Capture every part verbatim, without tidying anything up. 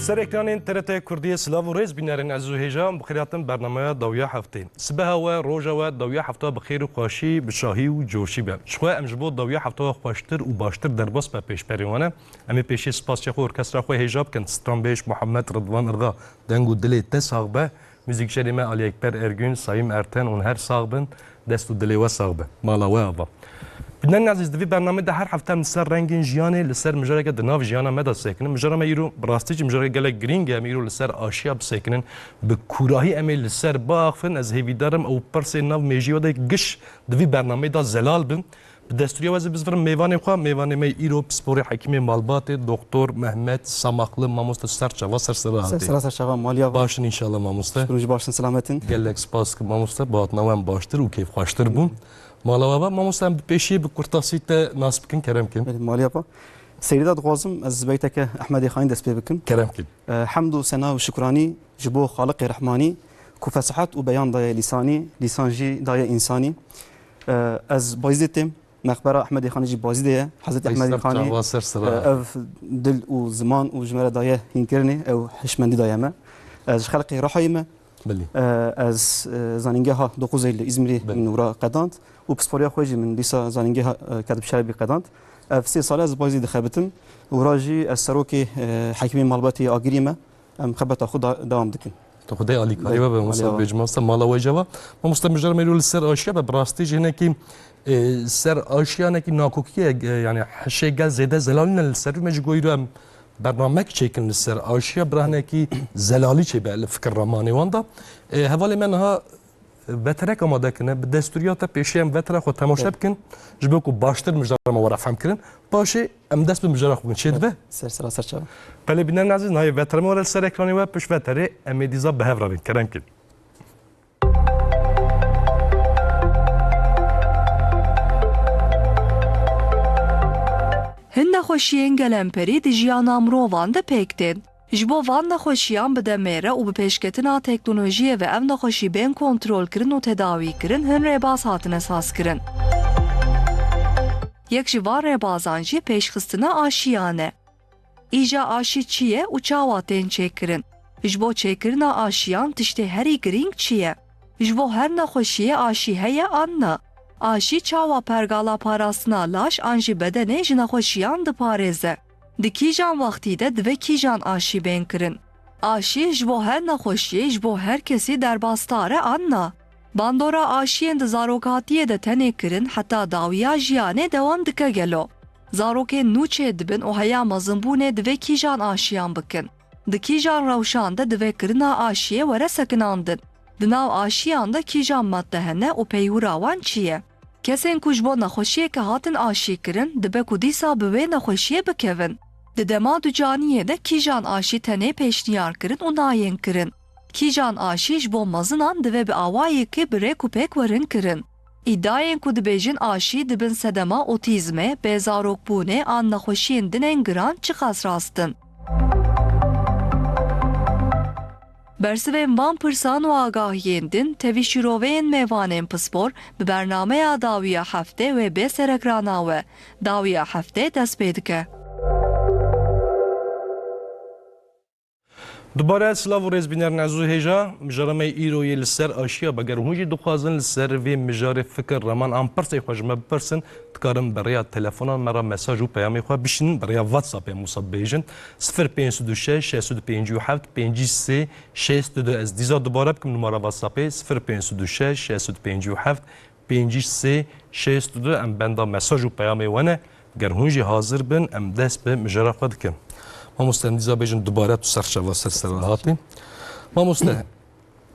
Ser ekranên T R T Kurdiyê silav û rêz bînerên ez û hêja, bi xêr hatin bernameya dawiya heftê. Sibeha we, roja we, dawiya hefta bi xêr û xweşî, bi şahî û coşî be. Ji xwe em ji bo dawiya hefta we xweştir û baştir derbas be pêşberê wan e. Em ê pêşî spasiya xwe orkestra xwe hêja bikin. Stranbêj Muhammed Ridwan Irga, deng û dilê te sax be. Muzîkjerê me Alî Ekber Ergün, Sayîm Erten, hûn her sax bin. Dest û dilê we sax be. Mala we ava. Bînerên ezîz, di vî bernameyê de her hefte em li ser rengên jiyanê, li ser mijareke di nav jiyana me de sekinin. Mijara me îro bi rastî jî mijareke gelek girîng e. Em îro li ser aşiya bisekinin. Bi kûrahî em ê li ser biaxivin. Ez hêvîdar im ew pirsên nav mêjiyê we de giş di vî bernameyê de zelal bin. Bi destûriya we ez ê bizvirim mêvanê xwe. Mêvanê me îro pisporê hekîmê malbatê, Doktor Mehmet Samaklı. Mamoste, ser çava, ser sera Ser hatî. Sera, ser çava, maliya va. Baş in înşallah mamoste. Şikir hûn jî baş in, selamet in. Gelek spas dikim mamoste, bi hatina we em baştir û kêfxweştir bûn. Mala we va. Mamoste, em bi pêşiyê bi kurtasî te nas bikin, kerem kin. Belê, maliya va. Serî de dixwazim ez beyteke Ehmedê Xanî dest pê bikim. Kerem kin. E, hemd û sena û şukranî ji bo Xaliqê Rehmanî, ku fesahet û beyan daye lîsanî, lîsan jî daye însanî. E, ez Bayzîdê têm, meqbera Ehmedê Xanî jî Bayzîdê ye. Hezretî Ehmedê Xanî, e, ev dil û ziman û ji me re daye hînkirinê, ew hişmendî daye me. Ez ji xelkê Rihayê me. Belê. E, ez, e, zanîngeha Dokuzê li Îzmîrê Belê. min wira qedand û pisporiya xwe jî min dîsa zanîngeha, e, Ketib Şerebî qedand. Ev sê sal e ez Bayzîdê dixebitim. Wira jî ez serokê, e, hekîmê malbatê ya Agirî me. Em xebata xwe da-, dewam dikin. Tu Xwedê alîkarî we be, mamoste, bêjim mamoste, mala we jî ava. Mamoste, mijara me îro li ser aşiya be, bi rastî jî hinekî, e, ser aşiya hinekî nakokî ye, e, yani hişê gel zêde zelal nîne li ser. Me jî got îro em bernamek çêkin li ser aşiya, bira hinekî zelalî çêbe li fikir ramanê wan de. E, hevalê me niha veterek amade kirine, bi destûriya te pêşî em vetera xwe temaşe Evet. bikin, ji bo ku baştir mijara me were fehm kirin. Paşê em dest bi mijara xwe bikin. Çê dibe? Ser sera ser çava. Belê bînerên ezîz, nayê veterê me were li ser ekranê we, pişt veterê em ê dîza bi hev re bin. Kerem kin. Hin nexweşiyên gelemperî di jiyana mirovan de pêk tên. Ji bo van nexweşiyan bi demê re û bi pêşketina teknolojiyê ve ev nexweşî bên kontrolkirin û tedawîkirin, hin rêbaz hatine sazkirin. Yek ji van rêbazan jî pêşxistina aşiyan e. Îja aşî çi ye û çawa tên çêkirin? Ji bo çêkirina aşiyan tiştê herî girîng çi ye? Ji bo her nexweşiyê aşî heye an na? Aşî çawa pergala parastina laş an jî bedenê ji nexweşiyan diparêze? Di kîjan wextî de divê kîjan aşî bên kirin? Aşî ji bo her nexweşiyê, ji bo her kesî derbasdar e an na? Bandora aşiyên di zarokatiyê de tenê kirin heta dawiya jiyanê dewam dike gelo? Zarokên nû çêdibin û heya mezinbûnê divê kîjan aşiyan bikin? Di kîjan rewşan de divê kirina aşiyê were sekinandin? Di nav aşiyan de kîjan madde hene û peywira wan çi ye? Kesên ku ji bo nexweşiyeke hatin aşî kirin, dibe ku dîsa bi wê nexweşiyê bikevin. Di dema ducaniyê de kîjan aşî tenê pêşniyar kirin û nayên kirin? Kîjan aşî ji bo mezinan divê bi awayekê bi rêk û pêk werin kirin? Îdiayên ku dibêjin aşî di bin sedema otîzmê, bêzarokbûnê an nexweşiyên din ên giran çiqas rast in? Bersivên van pirsan û agahiyên din tevî şîroveyên mêvanên pispor bi bernameya Dawiya Heftê wê bê serekrana we. Dawiya Heftê dest pê dike. Dubare silav û rêz bînerên ezîz û hêja, mijara me îro yê li ser aşiya be. Ger hûn jî dixwazin li ser vê mijarê fikir, raman an pirsê xwe ji me bipirsin, dikarin bi rêya telefonan me re mesaj û peyamê xwe bişînin, bi rêya WhatsAppê em wisa bêjin, sifir pênc sed û şeş, şeş sed û pêncî û heft, pêncî sê, şêst û du. Ez dîsa dubare bikim numara WhatsAppê, sifir pênc sed û şeş, şeş sed û pêncî û heft, pêncî sê, şêst û du. Em benda mesaj û peyamê we ne. Ger hûn jî hazir bin, em dest bi mijara xwe dikin. Mamoste, em dîsa bêjin dubare tu ser çava ser sera hatî. Mamoste,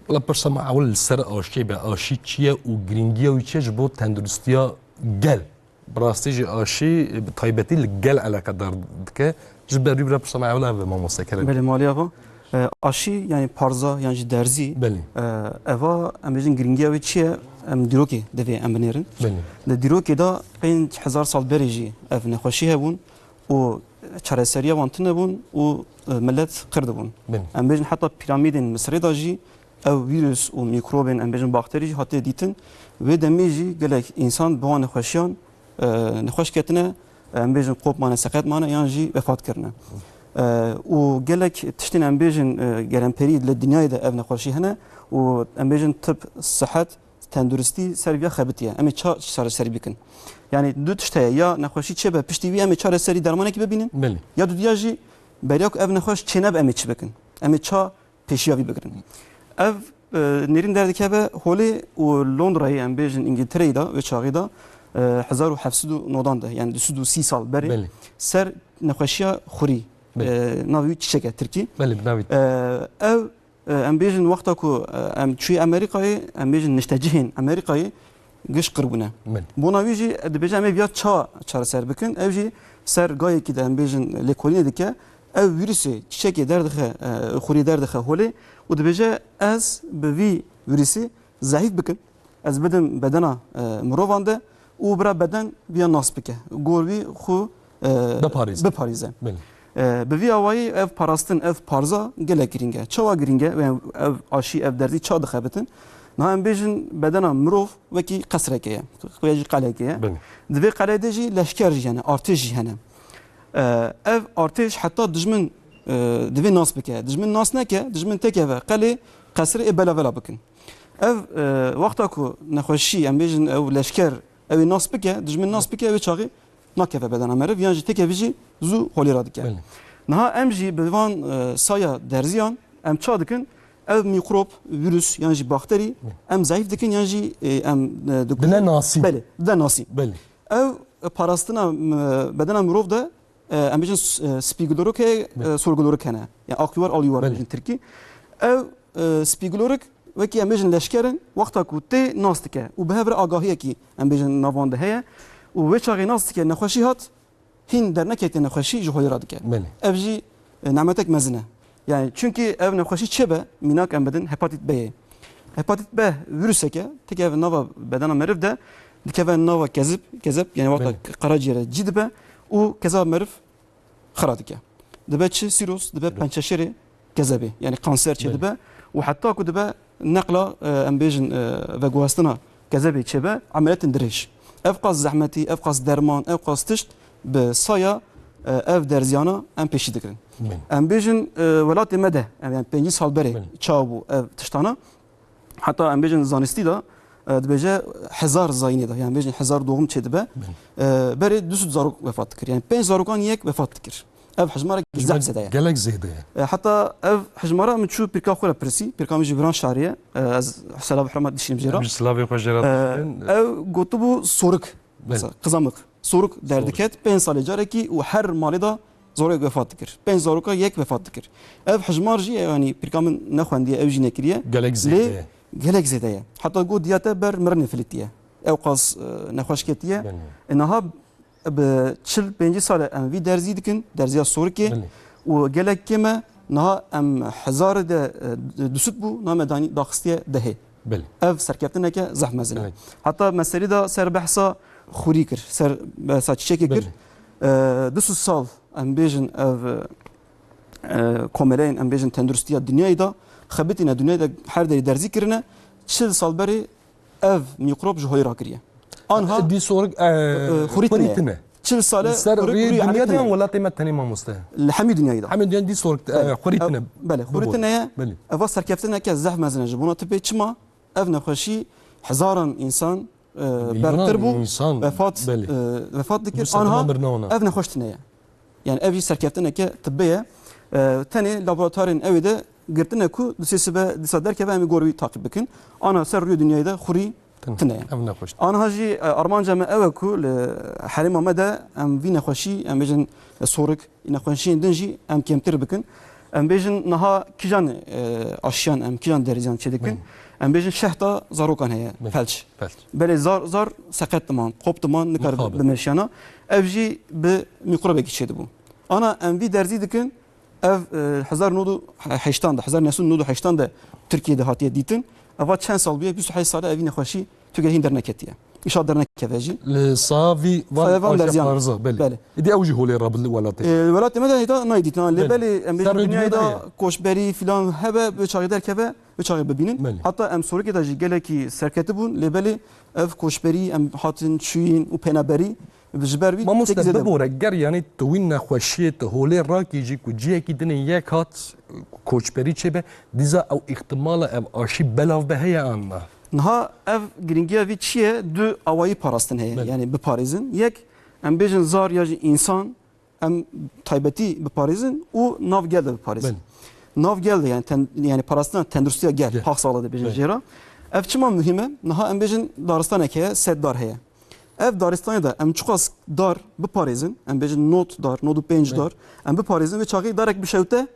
wela pirsa me ewil li ser aşiyê be, aşî çi ye û girîngiya wî çi ye ji bo tenduristiya gel? Bi rastî jî aşî bi taybetî li gel eleqedar dike. Ji ber wî bira pirsa me ewil ev be, mamoste, kerem. Belê, maliya va. E, aşî, yani parza, yan jî derzî. Belê. E, eva, em bêjin girîngiya wê çi ye? Em dîrokê divê em binêrin. Belê. Di dîrokê de pênc hezar sal berê jî ev nexweşî hebûn û çareseriya wan tune bûn û, e, millet qir dibûn. Belê. Em bêjin heta pîramîdên Misirê de jî ew vîrus û mîkrobên, em bêjin bakterî jî hatiye dîtin. Wê demê jî gelek însan bi wan nexweşiyan, e, nexweş ketine, em bêjin qop mane, seqet mane yan jî wefat kirine. E, û gelek tiştên em bêjin, e, gelemperî li dinyayê de ev nexweşî hene û em bêjin tib, sihet, tenduristî ser viya xebitiye. Em ê ça çareserî bikin? Yani du tişt heye, ya nexweşî çêbe piştî wî em ê çareserî dermanekî bibînin, Belê. ya dudiya jî beriya ku ev nexweş çênebe em ê çi bikin? Em ê ça pêşiya vî bigirin? Ev, e, nêrîn derdikeve holê û Londrayê, em bêjin Îngiltereyê de, wê çaxê de, e, hezar û heft sed û nodan de, yani du sed û sî sal berê Belê. ser nexweşiya xurî, Belê. e, navê wî çiçek e tirkî. Belê, bi navî. E, ev, e, em bêjin wexta ku, e, em çûyê Amerîkayê, em bêjin niştecihên Amerîkayê giş qir bûne. Belê. Bona wî jî dibêje em ê viya ça çareser bikin. Ev jî ser gayekî de em bêjin lêkolînê dike. Ev vîrusê çiçekê derdixe, e, xurî derdixe holê û dibêje ez bi vî vîrusê zehîf bikim, ez bidim bedena, e, mirovan de û bira beden viya nas bike. Gor wî xwe, e, Biparêze. biparêze. Belê. E, bi vî awayî ev parastin, ev parza gelek girîng e. Çawa girîng e? Ev, ev aşî, ev derzî ça dixebitin? Niha em bêjin bedena mirov wekî qesreke ye. Wekî qeleke ye. Belê. Di vê qelê de jî leşker jî hene, artêş jî hene. E, ev artêş heta dijmin, e, divê nas bike. Dijmin nas neke, dijmin tekeve qelê qesrê ê belavela bikin. Ev, e, wexta ku nexweşî, em bêjin ew leşker, ew ê nas bike, dijmin nas bike, wê çaxê nakeve bedena meriv, yan jî tekevî jî zû holê radike. Belê. Niha em jî bi van, e, saya derziyan em ça dikin? Ev mîkrop, vîrus yan jî bakterî Belê. em zehîf dikin yan jî, e, em, e, dikin. Dine nasî. Belê, dide nasî. Belê. Ev, e, parastina, e, bedena mirov de, e, em bêjin s-, e, spîgilorok heye, Belê. e, sorgilorok hene. Yani akliyuvar, aliyuvar Belê. bêjin tirkî. Ev, e, spîgilorok wekî em bêjin leşker in, wexta ku tê nas dike û bi hev re agahiyekî em bêjin navan de heye û wê çaxê nas dike nexweşî hat, hîn derneketê nexweşî ji holê radike. Belê. Ev jî, e, nemetek mezin e. Yani çünkü ev nexweşî çêbe, mînak em bidin, hepatit B ye. Hepatit B vîruseke, têkeve nava bedena meriv de, dikeve nava kezib, kezeb, yani wexta Belê. qeraciyê re cî dibe û kezaba meriv xira dike. Dibe çi? Sîros, dibe Sîros. pençeşêrê kezebê, yani kanser çê Belê. dibe û heta ku dibe neqla, e, em bêjin, e, veguhestina kezebê çêbe, emeliyatin dirêj. Ev qas zehmetî, ev qas derman, ev qas tişt bi saya, e, ev derziyana em pêşî dikirin. Belê. Em bêjin, e, welatê me de, em, yani pêncî sal berê Belê. çawa bû ev tiştana. Heta em bêjin zanistî de, e, dibêje hezar zayînê de, yani bêjin hezar doğum çê dibe. Belê. E, berê du sed zarok wefat dikir. Yani pênc zarokan yek wefat dikir. Ev hejmarek zehf zêde ye. Gelek zêde ye. E, heta ev hejmara min çû pîrka xwe re pirsî, pîrka min jî Viran şarê ye. E, ez silav û hurmet dişînim jê re. Em jî silavê xwe jê re E, dişînin. Ew gotibû sorik, Belê. qizamik. Sorik derdiket, pênc salê carekî û her malê de zarok wefat dikir. Pênc zaroka yek wefat dikir. Ev hejmar jî, yani pîrka min nexwendiye, ew jî nekiriye. Gelek Lê zêde ye. gelek zêde ye. Heta got diya te ber mirinê filitiye. Ew qas, e, nexweş ketiye. Belê. E, niha bi çil pêncî sal e em vî derzî dikin, derziya sorikê. Belê. Û gelek kêm e, niha em hezarê de, e, du sed bû, niha me danî daxistiye dehê. Belê. Ev serkeftineke zehf mezin e. Belê. Heta me serî de ser behsa xurî kir, ser behsa çiçekê kir. Belê. E, du sed sal em bêjin ev, e, komeleyên, em bêjin tenduristiya dinyayê de xebitîne, dinyayê de her derî derzî kirine. Çil sal berê ev mîkrop ji holê rakiriye. Anha Dî sorik, e, e, xurî tine. Xurî tine. Çil sal e Li ser xurî, rûyê xurî dinya de yan elî tine. Welatê me tenê mamoste? Li hemî dinyayê de. Hemî dinya dî sorik, e, Belê. xurî Ev, tine. belê, xurî Bibû. tine ye. Belê. Eva serkeftineke zehf mezin e ji bona tibê çima ev nexweşî hezaran însan, e, Milyonan bertir bû, însan, wefat, belê. e, wefat dikir. Anha ev nexweş tine ye. Yani ev jî serkeftineke tibbê ye. E, tenê laboratuvarên ew ê de girtine ku di sê sibe dîsa derkeve em ê gor wî taqîb bikin. Ana ser rûyê dinyayê de xurî Tine. tine ye. Ev nexweş. Anha jî, e, armanca me ew e ku li herêma me de em vî nexweşî, em bêjin, e, sorik, nexweşiyên din jî em kêmtir bikin. Em bêjin niha kîjan, e, aşiyan em, kîjan derziyan çêdikin. Belê. Em bêjin şehta zarokan heye, Belê. felç. Felç. Belê zar, zar seqet diman, qop diman, nikar Mixabin. bimeşiyana. Ev jî bi mîkrobekî çêdibû. Ana em vî derzî dikin, ev, e, hezar nod û heştan de, hezar neh sed û nod û heştan de Tirkiyê de hatiye dîtin. Eva çend sal bûye? Bîst û heşt sal e ev nexweşî Tirkiyê hîn derneketiye. Îşa dernekeve jî. Li savî van Savê van aşa derziyan. parza, belê. Belê. Îdî ew jî holê re bi welatê. E, welatê me de hêta nayê dîtin, ha. Lê Belê. belê em Ser bêjin rê dinyayê dinyayê de de ye. koçberî filan hebe, wê çaxê derkeve, wê çaxê bibînin. Belê. Heta em sorikê de jî gelekî serketî bûn, lê belê ev koçberî em hatin çûyîn û penaberî Ji ber wî Mamoste, têkî zêde bû. Bibore, ger yanî tu wî nexweşiyê tu holê rakî jî ku cihekî din ê yek hat, koçberî çêbe, dîsa ew îhtimala ev aşî belav be heye an na? Niha ev girîngiya vî çi ye? Du awayî parastin heye. Belê. Yanî biparêzin. Yek, em bêjin zar ya jî însan, em taybetî biparêzin û nav gel de biparêzin. Belê. Nav gel de, yanî ten-, yanî parastina tenduristiya gel, Gel. Pax sağlığı de bêjin Belê. jê re. Ev çima muhîm e? Niha em bêjin daristanek heye, sed dar heye. Ev daristanê de em çiqas dar biparêzin, em bêjin nod dar, nod û pênc Belê. dar, em biparêzin, vê çaxê darek bişewte,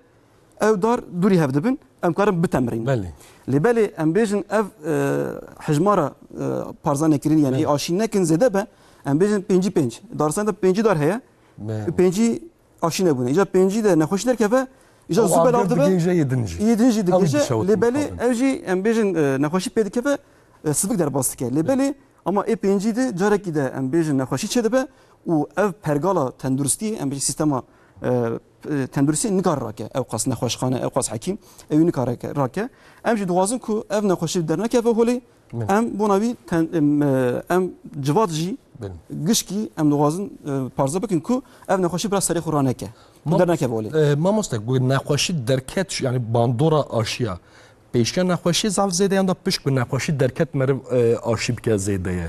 ew dar dûrî hev dibin, em karin bitemirînin. Belê. Lê belê em bêjin ev, e, hejmara, e, parza nekirin, yanî Belê. ê aşî nekin zêde be, em bêjin pêncî pênc. Daristanê de pêncî dar heye, Belê. pêncî aşî nebûne. Îca pêncî de nexweşî derkeve, îca Ew zû belav ager dibe. digihêje yê din jî. Yê din jî Ew digihêje. digihêje Lê belê pardon. ev jî em bêjin, e, nexweşî pê dikeve, e, sivik derbas dike. Lê Belê. belê ama ê pêncî de carekî de em bêjin nexweşî çêdibe û ev pergala tenduristiyê, em bêjin sîstema, e, e, tenduristiyê nikare rake. Ew qas nexweşxane, ew qas hekîm, ew nikare ke-, rake. Em jî dixwazin ku ev nexweşî dernekeve holê, Min. Em bona wî ten-, em, e, em civat jî Belê. gişkî em dixwazin, e, parze bikin ku ev nexweşî bira serê xwe raneke. Ku Mam-, dernekeve holê. e, mamoste, ku nexweşî derket, yanî bandora aşiya, pêşiya nexweşî zaf zêde yan da pişt ku nexweşî derket meriv, e, aşî bike zêde ye?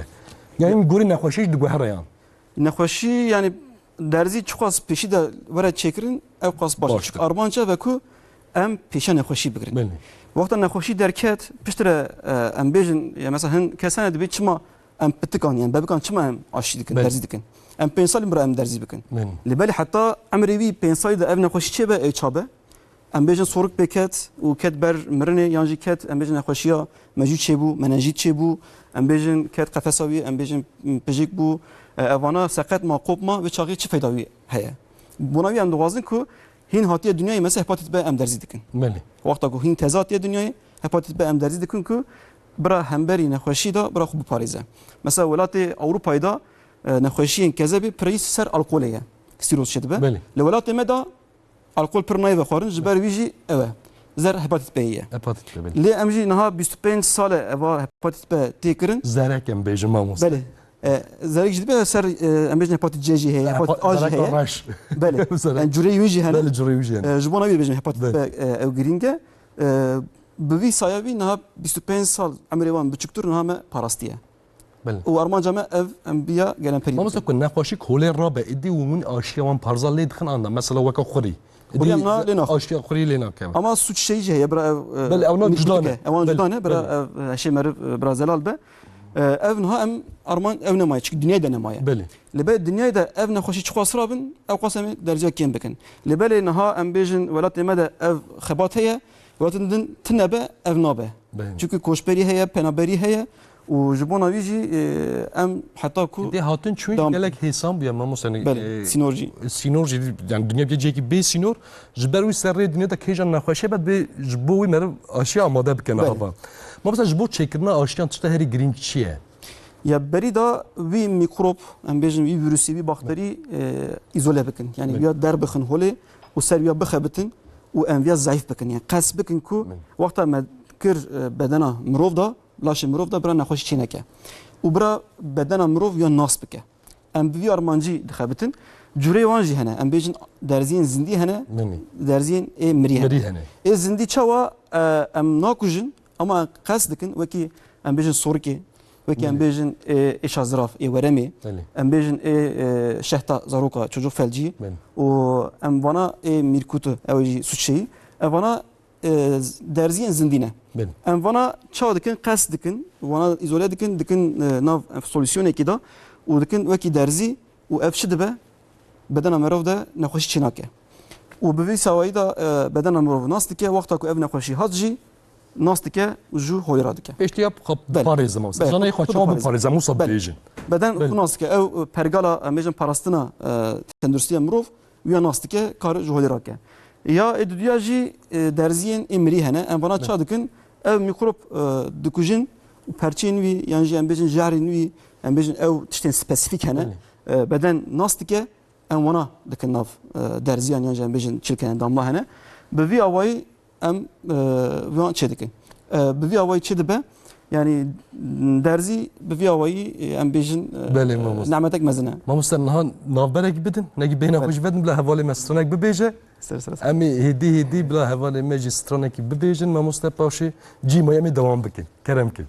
Yanî gorî nexweşî jî diguhere yan? Nexweşî, yanî derzî çiqas pêşî de were çêkirin, ew qas baş e. Baş Çik e. armanc ev e ku em pêşiya nexweşî bigirin. Belê. Wexta nexweşî derket, piştre, e, em bêjin, ya mesela hin kes hene dibê çima em pitikan, yani bebikan çima em aşî dikin, Belê. derzî dikin. Em pênc salî bira em derzî bikin. Belê. Lê belê heta emrê wî pênc salî de ev nexweşî çêbe, ew çabe. Em bêjin sorik pê ket û ket ber mirinê, yan jî ket, em bêjin nexweşiya mejû çêbû, menenjît çêbû, em bêjin ket qefesa wî, em bêjin pijik bû. E, evana seqet ma, qop ma, vê çaxê çi feyda wî heye? Bona wî em dixwazin ku hîn hatiye dinyayê, mesela hepatit B em derzî dikin. Belê. Wexta ku hîn teze hatiye dinyayê, hepatit B em derzî dikin ku bira hemberî nexweşî de bira xwe biparêze. Mesela welatê Ewropayê de, e, nexweşiyên kezebê pirîs ser alkolê ye. Sîroz çêdibe. Belê. Li welatê me de alkol pir nayê vexwarin, ji ber wî jî ew e. Zer hepatit B ye. Hepatit B, belê. Lê em jî niha bîst û pênc sal e eva hepatit B tê kirin. Zerek em bêjin, mamoste. Belê. E, zerek jî dibe ser, e, em bêjin hepatit C jî heye, hepatit A jî heye. Zereka reş. Belê. Zerek. Yani cureyê wî jî hene. Belê, cureyê wî jî hene. E, ji bona wî bêjin hepatit Belê. B, e, ew girîng e. E, bi vî sayevî niha bîst û pênc sal emrê wan biçûktir niha me parastiye. Belê. Û armanca me ev em biya gelemperî Mamoste bikin. Ku nexweşîk holê rabe, êdî û hûn aşiya wan parza lê dixin an da, mesela weke xurî. Xurî Êdî em na lê naxin. Aşiya xurî lê nakeve. Ama sûc şeyî jî heye, bira ev, e, Belê, ew na nîşlik cuda ne. e, ewan Belê. cuda ne, bira Belê. ev, e, hişê meriv, e, bira zelal be. E, ev niha em arman ev nemaye, çünkü dinyayê de nemaye. Belê. Lê be dinyayê de ev nexweşî çiqas rabin, ew qas em ê derziya kêm bikin. Lê belê niha em bêjin welatê me de ev xebat heye, welatên din tune be, ev nabe. Belê. Çünkü koçberî heye, penaberî heye û ji bona wî jî, e, em heta ku Dê hatin çûn devam gelek hêsan bûye, mamoste, yani, Belê, e, sînor jî. sînor jî, yani, dinya bir cihekî bê sînor. Ji ber wî ser rê dinya de kêjan nexweşiye be, dibê ji bo wî meriv aşiya amade bike Belê. niha. Mamoste, ji bo çêkirina aşiyan tişta herî girîng çi ye? Ya berî da wî mîkrop, em bêjin wî vîrusî, wî bakterî, e, îzole bikin. Yani Belê. wîya derbixin holê û ser wîya bixebitin û em vîya zayîf bikin. Yani qest bikin ku Belê. wexta me kir, e, bedena mirov da, laşê mirov da bira nexweşî çêneke. Û bira bedena mirov ya nas bike. Em bi vî armancî dixebitin. Curê wan jî hene. Em bêjin derziyên zindî hene, Belê. derziyên ê mirî hene. Mirî hene. Ê zindî çawa, e, em nakujin, ama qest dikin, wekî em bêjin sorikê, wekî em Belê. bêjin ê, êşa zirav, ê weremê, Belê. em bêjin ê, e, şehta zaroka, çocuk felcî, Belê. û em vana ê mîrkutu, ew jî sûçeyî. Em vana e, z-, derziyên zindî ne. Belê. Em vana çawa dikin, qest dikin, vana îzole dikin, dikin, e, nav, e, solûsyonekî de û dikin wekî derzî û ev çi dibe? Bedena merov de nexweşî çênake. Û bi vî sawayî de, e, bedena merov nas dike, wexta ku ev nexweşî hat jî nas dike û ji holê radike. Pêştî ya xwe Belê. biparêzim, Belê. Janayê xwe Xwe çawa biparêzim. biparêzim, wisa Belê. bêjin. Beden Belê. xwe nas dike. Ew, e, pergala, em bêjin parastina, e, tenduristiya mirov, wîya nas dike, kar ji holê rake. Ya ê duduya jî, e, derziyên ê mirî hene. Em vana Ne. ça dikin? Ev mîkrop, e, dikujin û perçeyên wî, yan jî em bêjin jehrên wî, em bêjin ew tiştên spesîfîk hene. Belê. E, beden nas dike, em wana dikin nav, e, derziyan, yan jî em bêjin çilk hene, damla hene. Bi vî awayî em, e, wan çê dikin. E, bi vî awayî çê dibe, Yani derzî bi vî awayî, e, em bêjin, e, Belê, mamoste. Nimetek mezin e. Mamoste, niha navberek bidin, hinekî bêhna xwe Belê. Jî vedin, bila hevalê me stranek bibêje. Ser, ser, ser. Em ê hêdî hêdî bila hevalê me jî stranekî bibêjin, mamoste, paşê cî ma em ê dewam bikin. Kerem ke.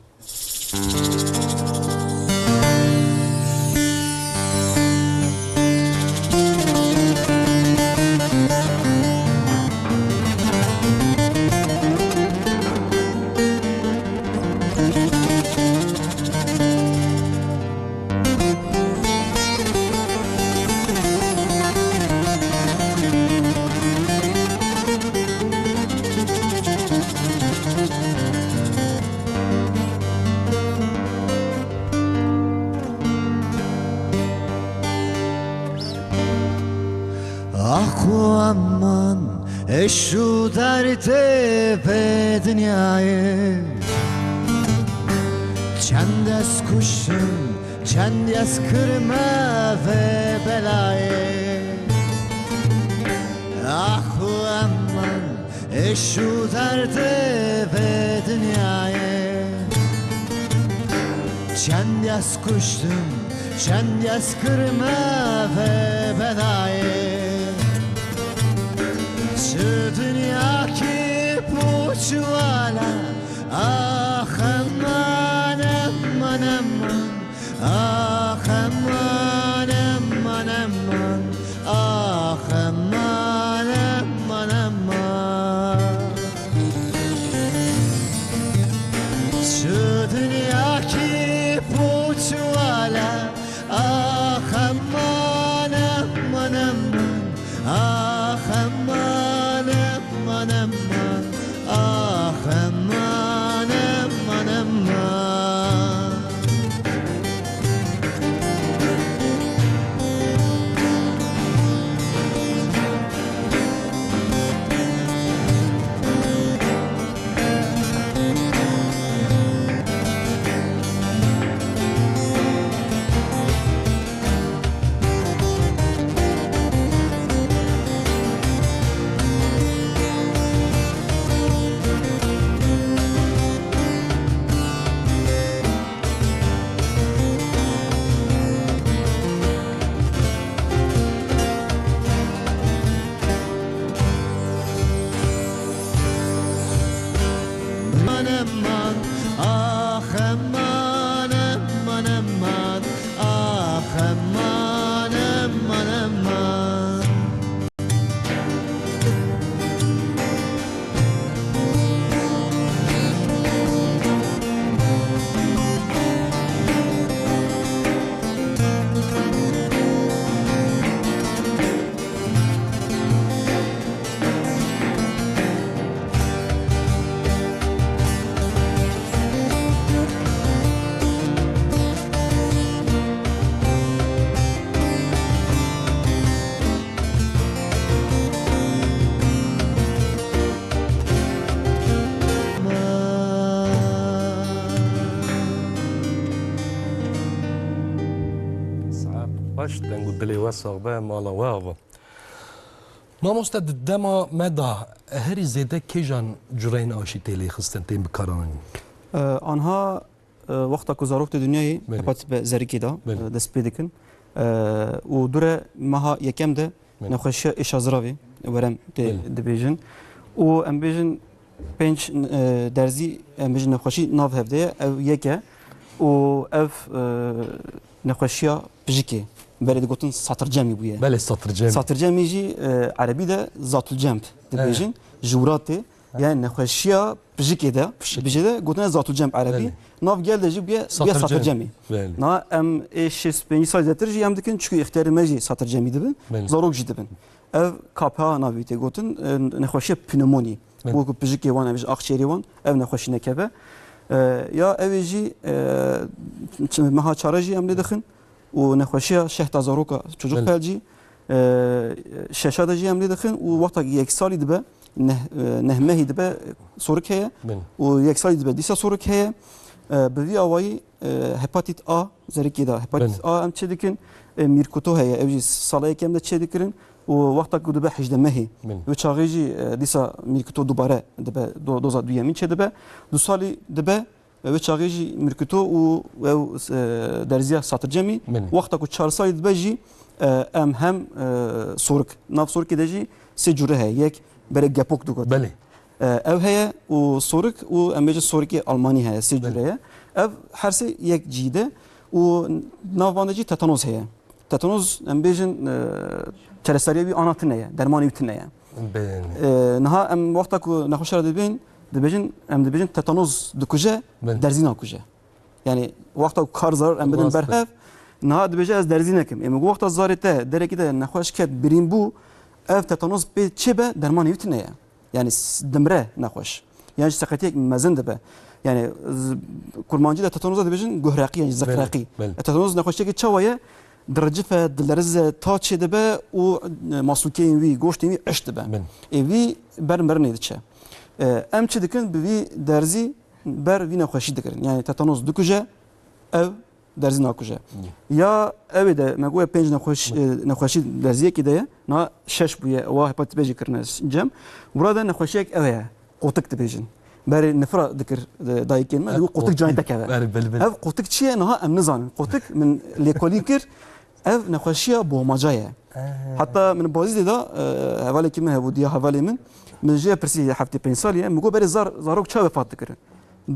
Ax û eman, eş û derdê vê dinyayê. Çend ez kuştim, çend ez kirime vê belayê. Ax û eman, eş û derdê vê dinyayê. Çend ez kuştim, çend ez kirime vê belayê. Çi dinyakî pûç wala, ax eman, eman, eman. Ax eman, eman, eman. Ax eman, eman, eman. Çi dinyakî pûç wala. Ax eman, eman, eman. Ax eman, eman, eman. Ax eman, eman, eman. Eman, eman, ax eman, eman, eman, ax eman, eman, eman. Saet xweş, deng û dilê we sax be, mala we ava. Mamoste, di dema me de herî zêde kêjan cureyên aşî tê lêxistin, tên bikaranîn? E, anha, e, wexta ku zarok tê dinyayê, Belê. Hepatît B zerikê de, Belê. E, dest pê dikin. E, û dûre meha yekem de Belê. Nexweşiya êşa ziravê, werem tê Belê. Dibêjin. Û em bêjin pênc, e, derzî, em bêjin nexweşî nav hev de ye, ew yek e. Û ev, e, nexweşiya pijikê, berê digotin satircemî bûye. Belê, satircemî. Satircemî jî, e, erebî de zatulcemb dibêjin. Evet. Ji wira tê, yani nexweşiya pijikê de, Pijik. Pijikê de gotine zatulcemb erebî. Belê. Nav gel de jî bûye, bûye Satircemî. Satircemî. Belê. Na em ê şêst pêncî salî zêdetir jî em dikin, çikû îxtiyarê me jî satircemî dibin, Belê. Zarok jî dibin. Ev K P A navê tê gotin, e, nexweşiya pneumonî. Evet. Wekî pijikê wan, em ji akçêrê wan, ev nexweşî nekeve. E, ya ew ê jî, e, ç-, meha çare jî em lê dixin û nexweşiya şehta zaroka çocuk Evet. Felcî, e, şeşa de jî em lê dixin û wexta yek salî dibe, neh, e, neh mehî dibe sorik heye Evet. Û yek salî dibe dîsa sorik heye. E, bi vî awayî, e, hepatit A, zerikê de hepatit Evet. A em çê dikin, e, mîrkuto heye, ew jî sala yekem de çê dikirin. Û wexta ku dibe hejdeh mehê, Belê. Wê çaxê jî, e, dîsa mîrkito dubare dibe, do-, doza duyemîn çêdibe. Du salî dibe, Wê çaxê jî mirkito û ew, e, derziya satircemî. Belê. Wexta ku çar salî dibe jî, e, em hem, e, sorik. Nav sorikê de jî sê cûre heye. Yek berê gepok digot. Belê. E, ew heye û sorik û em bêjin sorikê almanî heye. Sê Belê. cûre ye. Ev her sê yek cî de û nav van de jî tetanoz heye. Tetanoz, em bêjin, e, çareseriya wî ana tune ye, dermanê wî tune ye. Belê. E, niha em wexta ku nexweşa re dibên, dibêjin, em dibêjin tetanoz dikuje, Belê. derzî nakuje. Yani wexta ku kar zar em bidin Rast e. berhev, niha dibêje ez derzî nekim. Ê min got wexta zarê te derekî de nexweş ket, birîn bû, ev tetanoz pê çêbe, dermanê wî tune ye. Yani s-, dimre nexweş. Yan jî seqetiyek mezin dibe. Yani z-, kurmancî de tetanoza dibêjin guhreqî, yani Belê, zeqreqî. belê. E, tetanoz nexweşiyekî çawa ye? Diricife, dilerize, ta çêdibe û, e, masûkeyên wî, goştên wî eş dibe. Belê. Ê wî ber mirinê diçe. E, em çi dikin? Bi vî derzî ber vî nexweşî dikirin. Yani tetanoz dikuje, ev derzî nakuje. Hı. Ya ew ê de me goye pênc nexweş-, Hı. e, nexweşî derziyekî de ye. Niha şeş bûye, wa hepatît B jî kirine cem. Wira de nexweşiyek ew heye. Qotik dibêjin. Berê nifira dikir, e, dayikên me, Ev dibû qotik canî qotik. te keve. Berê, belê, belê. Ev qotik çi ye? Niha em nizanin. Qotik min lêkolîn kir, ev nexweşiya bohmaca ye. He. Heta min bazî de da, e, hevalekî min hebû, diya hevalê min. Min jê pirsî heftê pênc salî ye. Min got berê zar, zarok çawa wefat dikirin?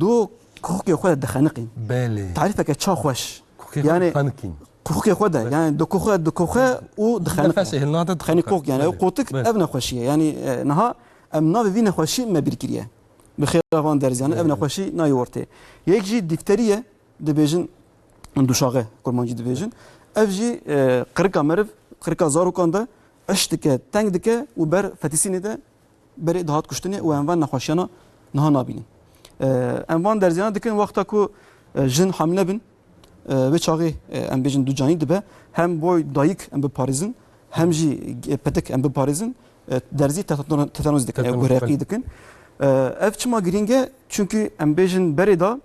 Do koxikê xwe de dixeniqîn. Belê. Tarîfeke ça xweş. Koxê xwe Yani, dixeniqîn. koxikê xwe de, Belê. yani do koxe, do koxe û dixeniqe. Nefesê hilnate dixeniqe. Xeniqok, yani ew Belê. qotik, Belê. ev nexweşî ye. Yani, e, niha em navê vî nexweşî me bîr kiriye. Bi xêra van derziyan, ev Belê. nexweşî nayê ortê. Yek jî dîfterî ye, dibêjin duşaxe, kurmancî dibêjin. Ev jî, e, qirika meriv, qirika zarokan de eş dike, teng dike û ber fetîsînê de berê dihat kuştinê û em van nexweşiyana niha nabînin. E, em van derziyana dikin wexta ku, e, jin hamile bin, e, wê çaxê, e, em bêjin ducanî dibe, hem boy dayik em biparêzin, hem jî, e, pitik em biparêzin, e, derzî tetanozî dikin, ew Tetanozî, guhreqî belê. dikin. E, ev çima girîng e? Çunkî em bêjin berê de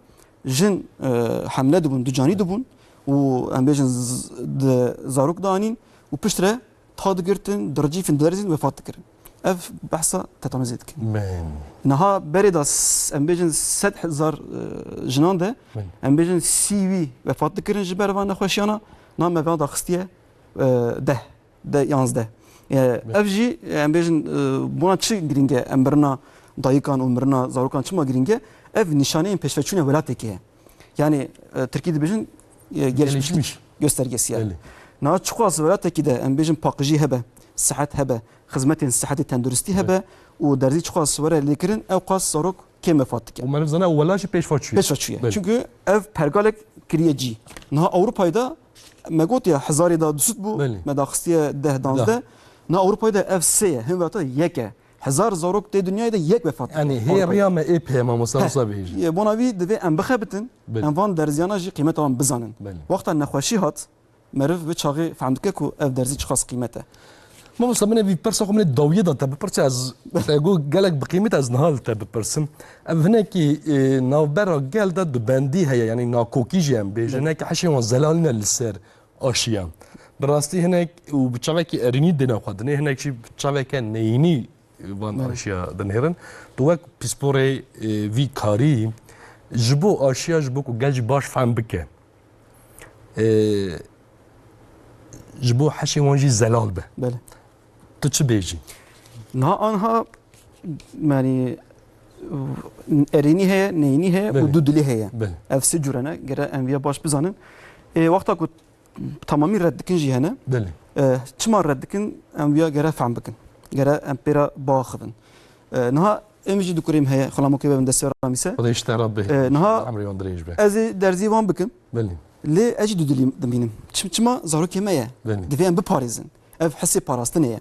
jin, e, hamile dibûn, ducanî dibûn û em bêjin z-, di zarok danîn û piştre ta digirtin, diricîfin, dilerizîn, wefat dikirin. Ev behsa tetanozê dikin. Belê. Niha berê de s-, em bêjin sed hezar, e, jinan de, Belê. em bêjin sî wî wefat dikirin ji ber van nexweşiyana, niha me van daxistiye, e, deh, de yanzdeh. E, Belê. ev jî, e, em bêjin, e, bona çi girîng e, em mirina dayikan û mirina zarokan çima girîng e? Ev nîşaneyên pêşveçûna welatekê ye. Yani, e, Tirkî dibêjin, e, gelişmişlik Gelişmiş. göstergesi yani. Belê. Niha çiqas welatekî de em bêjin paqijî hebe, sihet hebe, xizmetên sihetê tenduristî hebe Belê. û derzî çiqas were lêkirin, ew qas zarok kêm wefat dike. Û meriv zane ew welat jî pêş ve çûye. Pêş ve çûye. Belê. Çünkü ev pergalek kiriye cî. Niha Ewropayê de me gotiye hezarê de dusut bû, Belê. me daxistiye deh, danzdeh. Deh. Niha Ewropayê de ev sê ye, hin welata yek e. Hezar zarok tê dinyayê de yek wefat Yani dike. hê Avrupayê. riya me ê pê ye, mamosta Heh. wisa bêjin. Yê bona vî divê em bixebitin, Belê. em van derziyana jî qîmeta wan bizanin. Belê. Wexta nexweşî hat, meriv wê çaxê fehm dike ku ev derzî çiqas qîmet e. Mamosta, min ê vî pirsa xwe min ê dawiyê de te bipirse, ez te got gelek bi qîmet, ez niha li te bipirsim. Ev hinekî, e, navbera gel de dubendî heye, yani nakokî jî em bêjin, Belê. hinekî hişê wan zelal ne li ser aşiya. Bi rastî hinek û bi çavekî erînî dêne xwe dinê, hinek jî bi çaveke neyînî van Belê. aşiya dinêrin. Tu wek pîsporê, e, vî karî ji bo aşiya, ji bo ku gel jî baş fehm bike, e, ji bo hişê wan jî zelal be. Belê. Tu çi bêjî? Niha anha, yani, erînî heye, neyînî heye û Belê. du dilî heye. Belê. Ev sê cure ne, gere em viya baş bizanin. Ê, wexta ku tamamî red dikin jî hene. Belê. E, çima red dikin? Em viya gere fehm bikin. Gere em pê re biaxivin. E, niha em jî du kurê min heye, xulamokê bibin destê Ramîse. Xwedê ji te re bê. E, niha Emrê wan dirêj be. ez ê derzî wan bikim. Belê. Lê ez jî du dilî dimînim. Çim-, çima zarokê me ye. Belê. Divê em biparêzin. Ev hisê parastinê ye.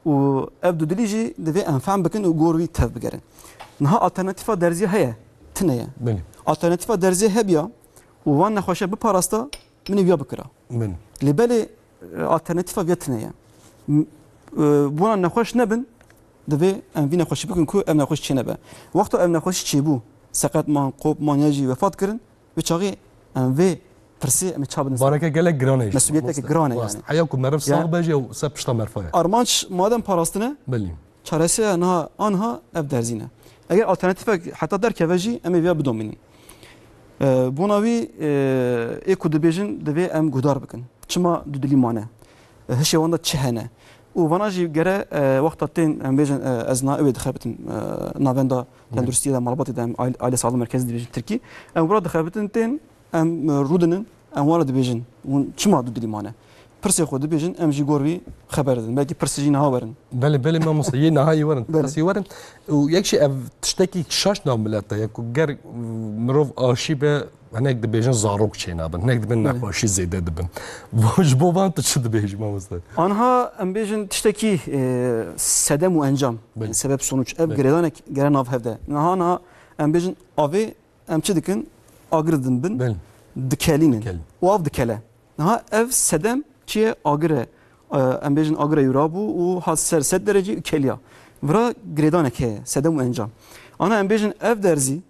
Û ev du dilî jî divê em fehm bikin û gor wî tev bigerin. Niha alternatîfa derziya heye. Tune ye. Belê. Alternatîfa derziya hebiya û van nexweşe biparasta, min ê viya bikira. Min. Lê belê, e, alternatîfa viya tune ye. M-, e, bona nexweş nebin, divê em vî nexweşî bikin ku ev nexweş çênebe. Wexta ev nexweşî çêbû, seqet man, qop man ya jî wefat kirin, wê çaxê em vê pirsê em ê çawa bidin ser? Bareke gelek giran e jî. Mesûliyeteke Mamoste. giran e Rast. yani. Heya ku meriv Ya. sax be jî ew ser pişta merfa ye. Armanc madem parastine, Belê. Çareseya niha anha ev derzîn e. Eger alternatîfek heta derkeve jî em ê viya bidomînin. E, bona wî, e, ê ku dibêjin, divê em guhdar bikin. Çima dudilî mane? E, hişê wan de çi hene? Û vana jî gere, e, wexta tên, em bêjin, e, ez niha ew ê dixebitim, e, navenda tenduristiyê de, malbatê de, em aile, aile sağlığı merkezi dibêjin tirkî. Em wira dixebitin tên, em, e, rûdinin, em wan re dibêjin, hûn çima dudilî mane? Pirsê xwe dibêjin, em jî gor wî xeber didin. Belkî pirsê jî niha werin. Belê, belê mamoste, yê niha yê werin, Belê. pirsê werin. Û yek jî ev tiştekî şaş nav mileta ye ku ger mirov aşî be, hinek dibêjin zarok çênabin, hinek dibin Belê. nexweşî zêde dibin. Ji bo van tu çi dibêjî mamoste? Anha em bêjin tiştekî, e, sedem û encam, Belê. yani sebep sonuç, ev Belê. girêdanek gere nav hev de. Niha niha em bêjin avê em çi dikin? Agir didin bin, Belê. dikelînin. Dikelîn. Û av dikele. Niha ev sedem çi ye? Agir e. E, em bêjin agir e yura bû û hat ser sed derecî û keliya. Vira girêdanek heye, sedem û encam. Ana em bêjin ev derzî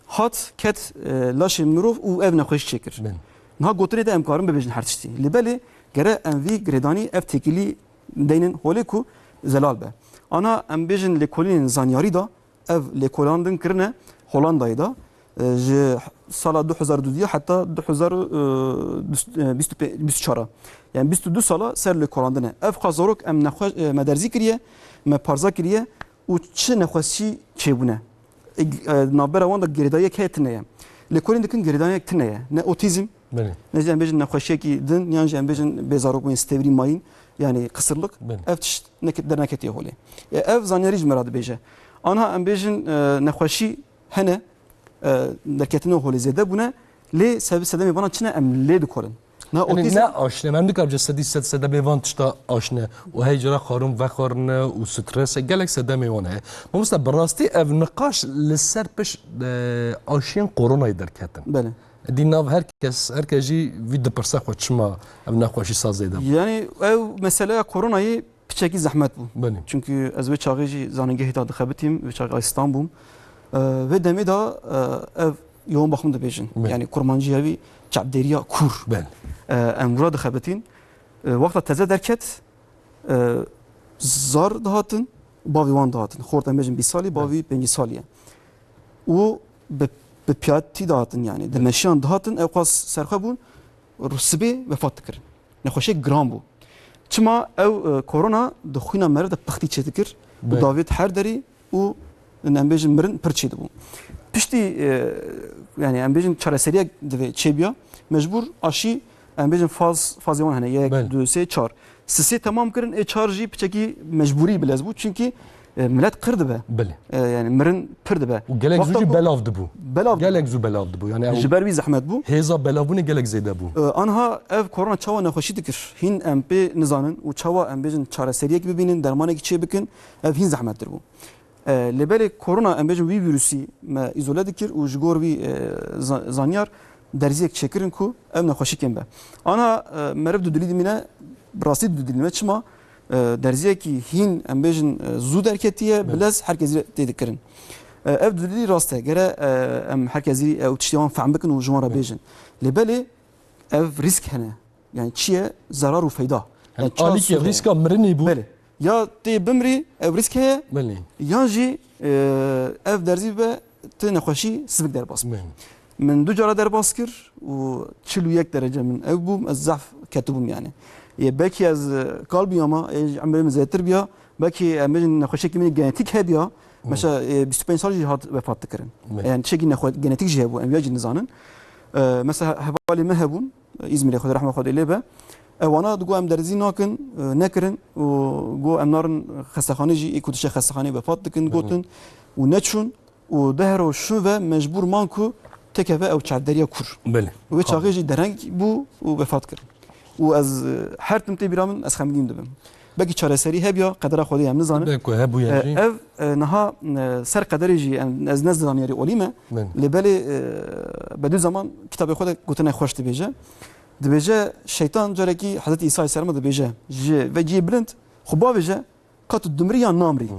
hat ket, e, laşê mirov û ev nexweş çêkir. Belê. Niha gotinê de em karin bibêjin her tiştî. Lê belê gere em vî girêdanî ev têkilî deynin holê ku zelal be. Ana em bêjin lêkolînên zanyarî de ev lêkolandin kirine Holandayê de, e, ji sala du hezar û du heta du hezar û, e, bîst, e, bîst û pênc, bîst û çar. Yani bîst û du sala ser lêkolandin e. Ev xwe zarok em nexwe-, e, me derzî kiriye, me parza kiriye û çi nexweşî çêbûne. E, e, navbera wan de girêdayiyek heye tune ye. Lêkolîn dikin girêdaniyek tune ye. Ne otîzm, Belê. ne jî em bêjin nexweşiyekî din, yan jî em bêjin bêzarokbûn, stêvrî mayîn, yani qisirlik. Belê. Ev tişt neke-, derneketiye holê. E, ev zanyarî ji me re dibêje. Anha em bêjin, e, nexweşî hene, e, derketina holê zêde bûne, lê seb-, sedemê vana çi ne em lê dikorin. Na Yani otîzm ne aşine, em dikar bije sedî sed sedemê van tişta aşine û hey cara xwarin vexwarine û stres e, gelek sedemê wan heye. Mamoste, bi rastî ev niqaş li ser piş, e, aşiyên koronayê derketin. Belê. Dî nav her kes, her kes jî vî dipirse xwe çima ev nexweşî sa zêde bû. Yani ew meseleya koronayê piçekî zehmet bû. Belê. Çünkü ez wê çaxê jî zanîngehê de dixebitîm, wê çaxê asîstan bûm. E, vê demê de, e, ev yoğun bakım dibêjin. Belê. Yani kurmancî hevî çavdêriya kûr. Belê. E, em wira dixebitîn. E, wexta teze derket, e, zar dihatin, bavê wan dihatin. Xort em bêjin bîst salî, bavî Belê. pêncî salî ye. Û bi, bi piyatî dihatin yani. Belê. Dimeşiyan dihatin, ew qas serxwe bûn, sibê vefat dikirin. Nexweşiyek giran bû. Çima ew, e, korona di xwîna meriv de pixtî çêdikir û Belê. davêt her derî û em bêjin mirin pir çêdibû. Piştî, e, yani em bêjin çareseriyek divê çêbiya, mecbûr aşî em bêjin faz, fazê wan hene, yek, Belê. du, sê, çar. Sisê temam kirin, ê çar jî piçekî mecbûrî bilez bû. Çünkü, e, millet qir dibe. Belê. E, yani mirin pir dibe. Û gelek zû Wexta jî ku belav dibû. Belav Gelek zû belav dibû. Yani ew Ji ber wî zehmet bû. hêza belavbûnê gelek zêde bû. E, anha ev korona çawa nexweşî dikir? Hîn em pê nizanin û çawa em bêjin çareseriyek bibînin, dermanekî çê bikin, ev hîn zehmettir bû. E, lê belê korona, em bêjin wî vîrusî me îzole dikir û ji gor wî, e, za-, zanyar derziyek çêkirin ku ev nexweşî kêm be. Ana, e, meriv dudilî dimîne, bi rastî dudilî me. Çima? E, derziyekî hîn, em bêjin, e, zû derketiye, Belê. bilez herkesî tê dikirin. E, ev dudilî rast e. Gere, e, em herkesî ew tiştê wan fehm bikin û ji wan re Belê. bêjin. Lê belê ev rîsk hene. Yani çi ye? Zerar û feyda. Hem Yani çar alîkî sûre ye. rîska mirinê bû. Belê. Ya tê bimrî, ew rîsk heye, Belê. yan jî, e, ev derzî be, ti nexweşî sivik derbas bû. Belê. Min du cara derbas kir û çil û yek derece min ew bûm, ez zehf ketibûm yani. Yê belkî ez, e, kal bûya ma, e, ji emrê min zêtir biya, belkî em bêjin nexweşiyekî min genetik hebiya, Hı. mesela, e, bîst û pênc sal jî hat vefat dikirin. Belê. Yani tiştekî nexwe-, genetik jî hebû, em ya jî nizanin. E, mesela he-, hevalê me hebûn, e, Îzmîrê, Xwedê rehma Xwedê lê be. Ewana digo em derzî nakin, e, nekirin û go em narin xestexanê jî, ê ku diçe xestexanê vefat dikin, Hı hı. gotin û neçûn. û deh roj şûn ve mecbûr man ku têkeve ew çavderiya kûr. Belê. Wê çaxê jî dereng bû û vefat kir. Û ez, e, her tim tê bîra min, ez xemgîn dibim. Belkî çareserî hebiya, qedera Xwedê em nizanin. Belkî hebûye E, jî. Ev, e, niha, e, ser qederê jî em, ez ne zaniyarî olî me. Belê. Lê belê, e, Bedî Zaman kitabê xwe de gotine xweş dibêje. Dibêje, şeytan carekî Hezretî Îsayê ser me dibêje, ji vê cihê bilind xwe bavêje, ka tu dimrî yan namrî? Hmm.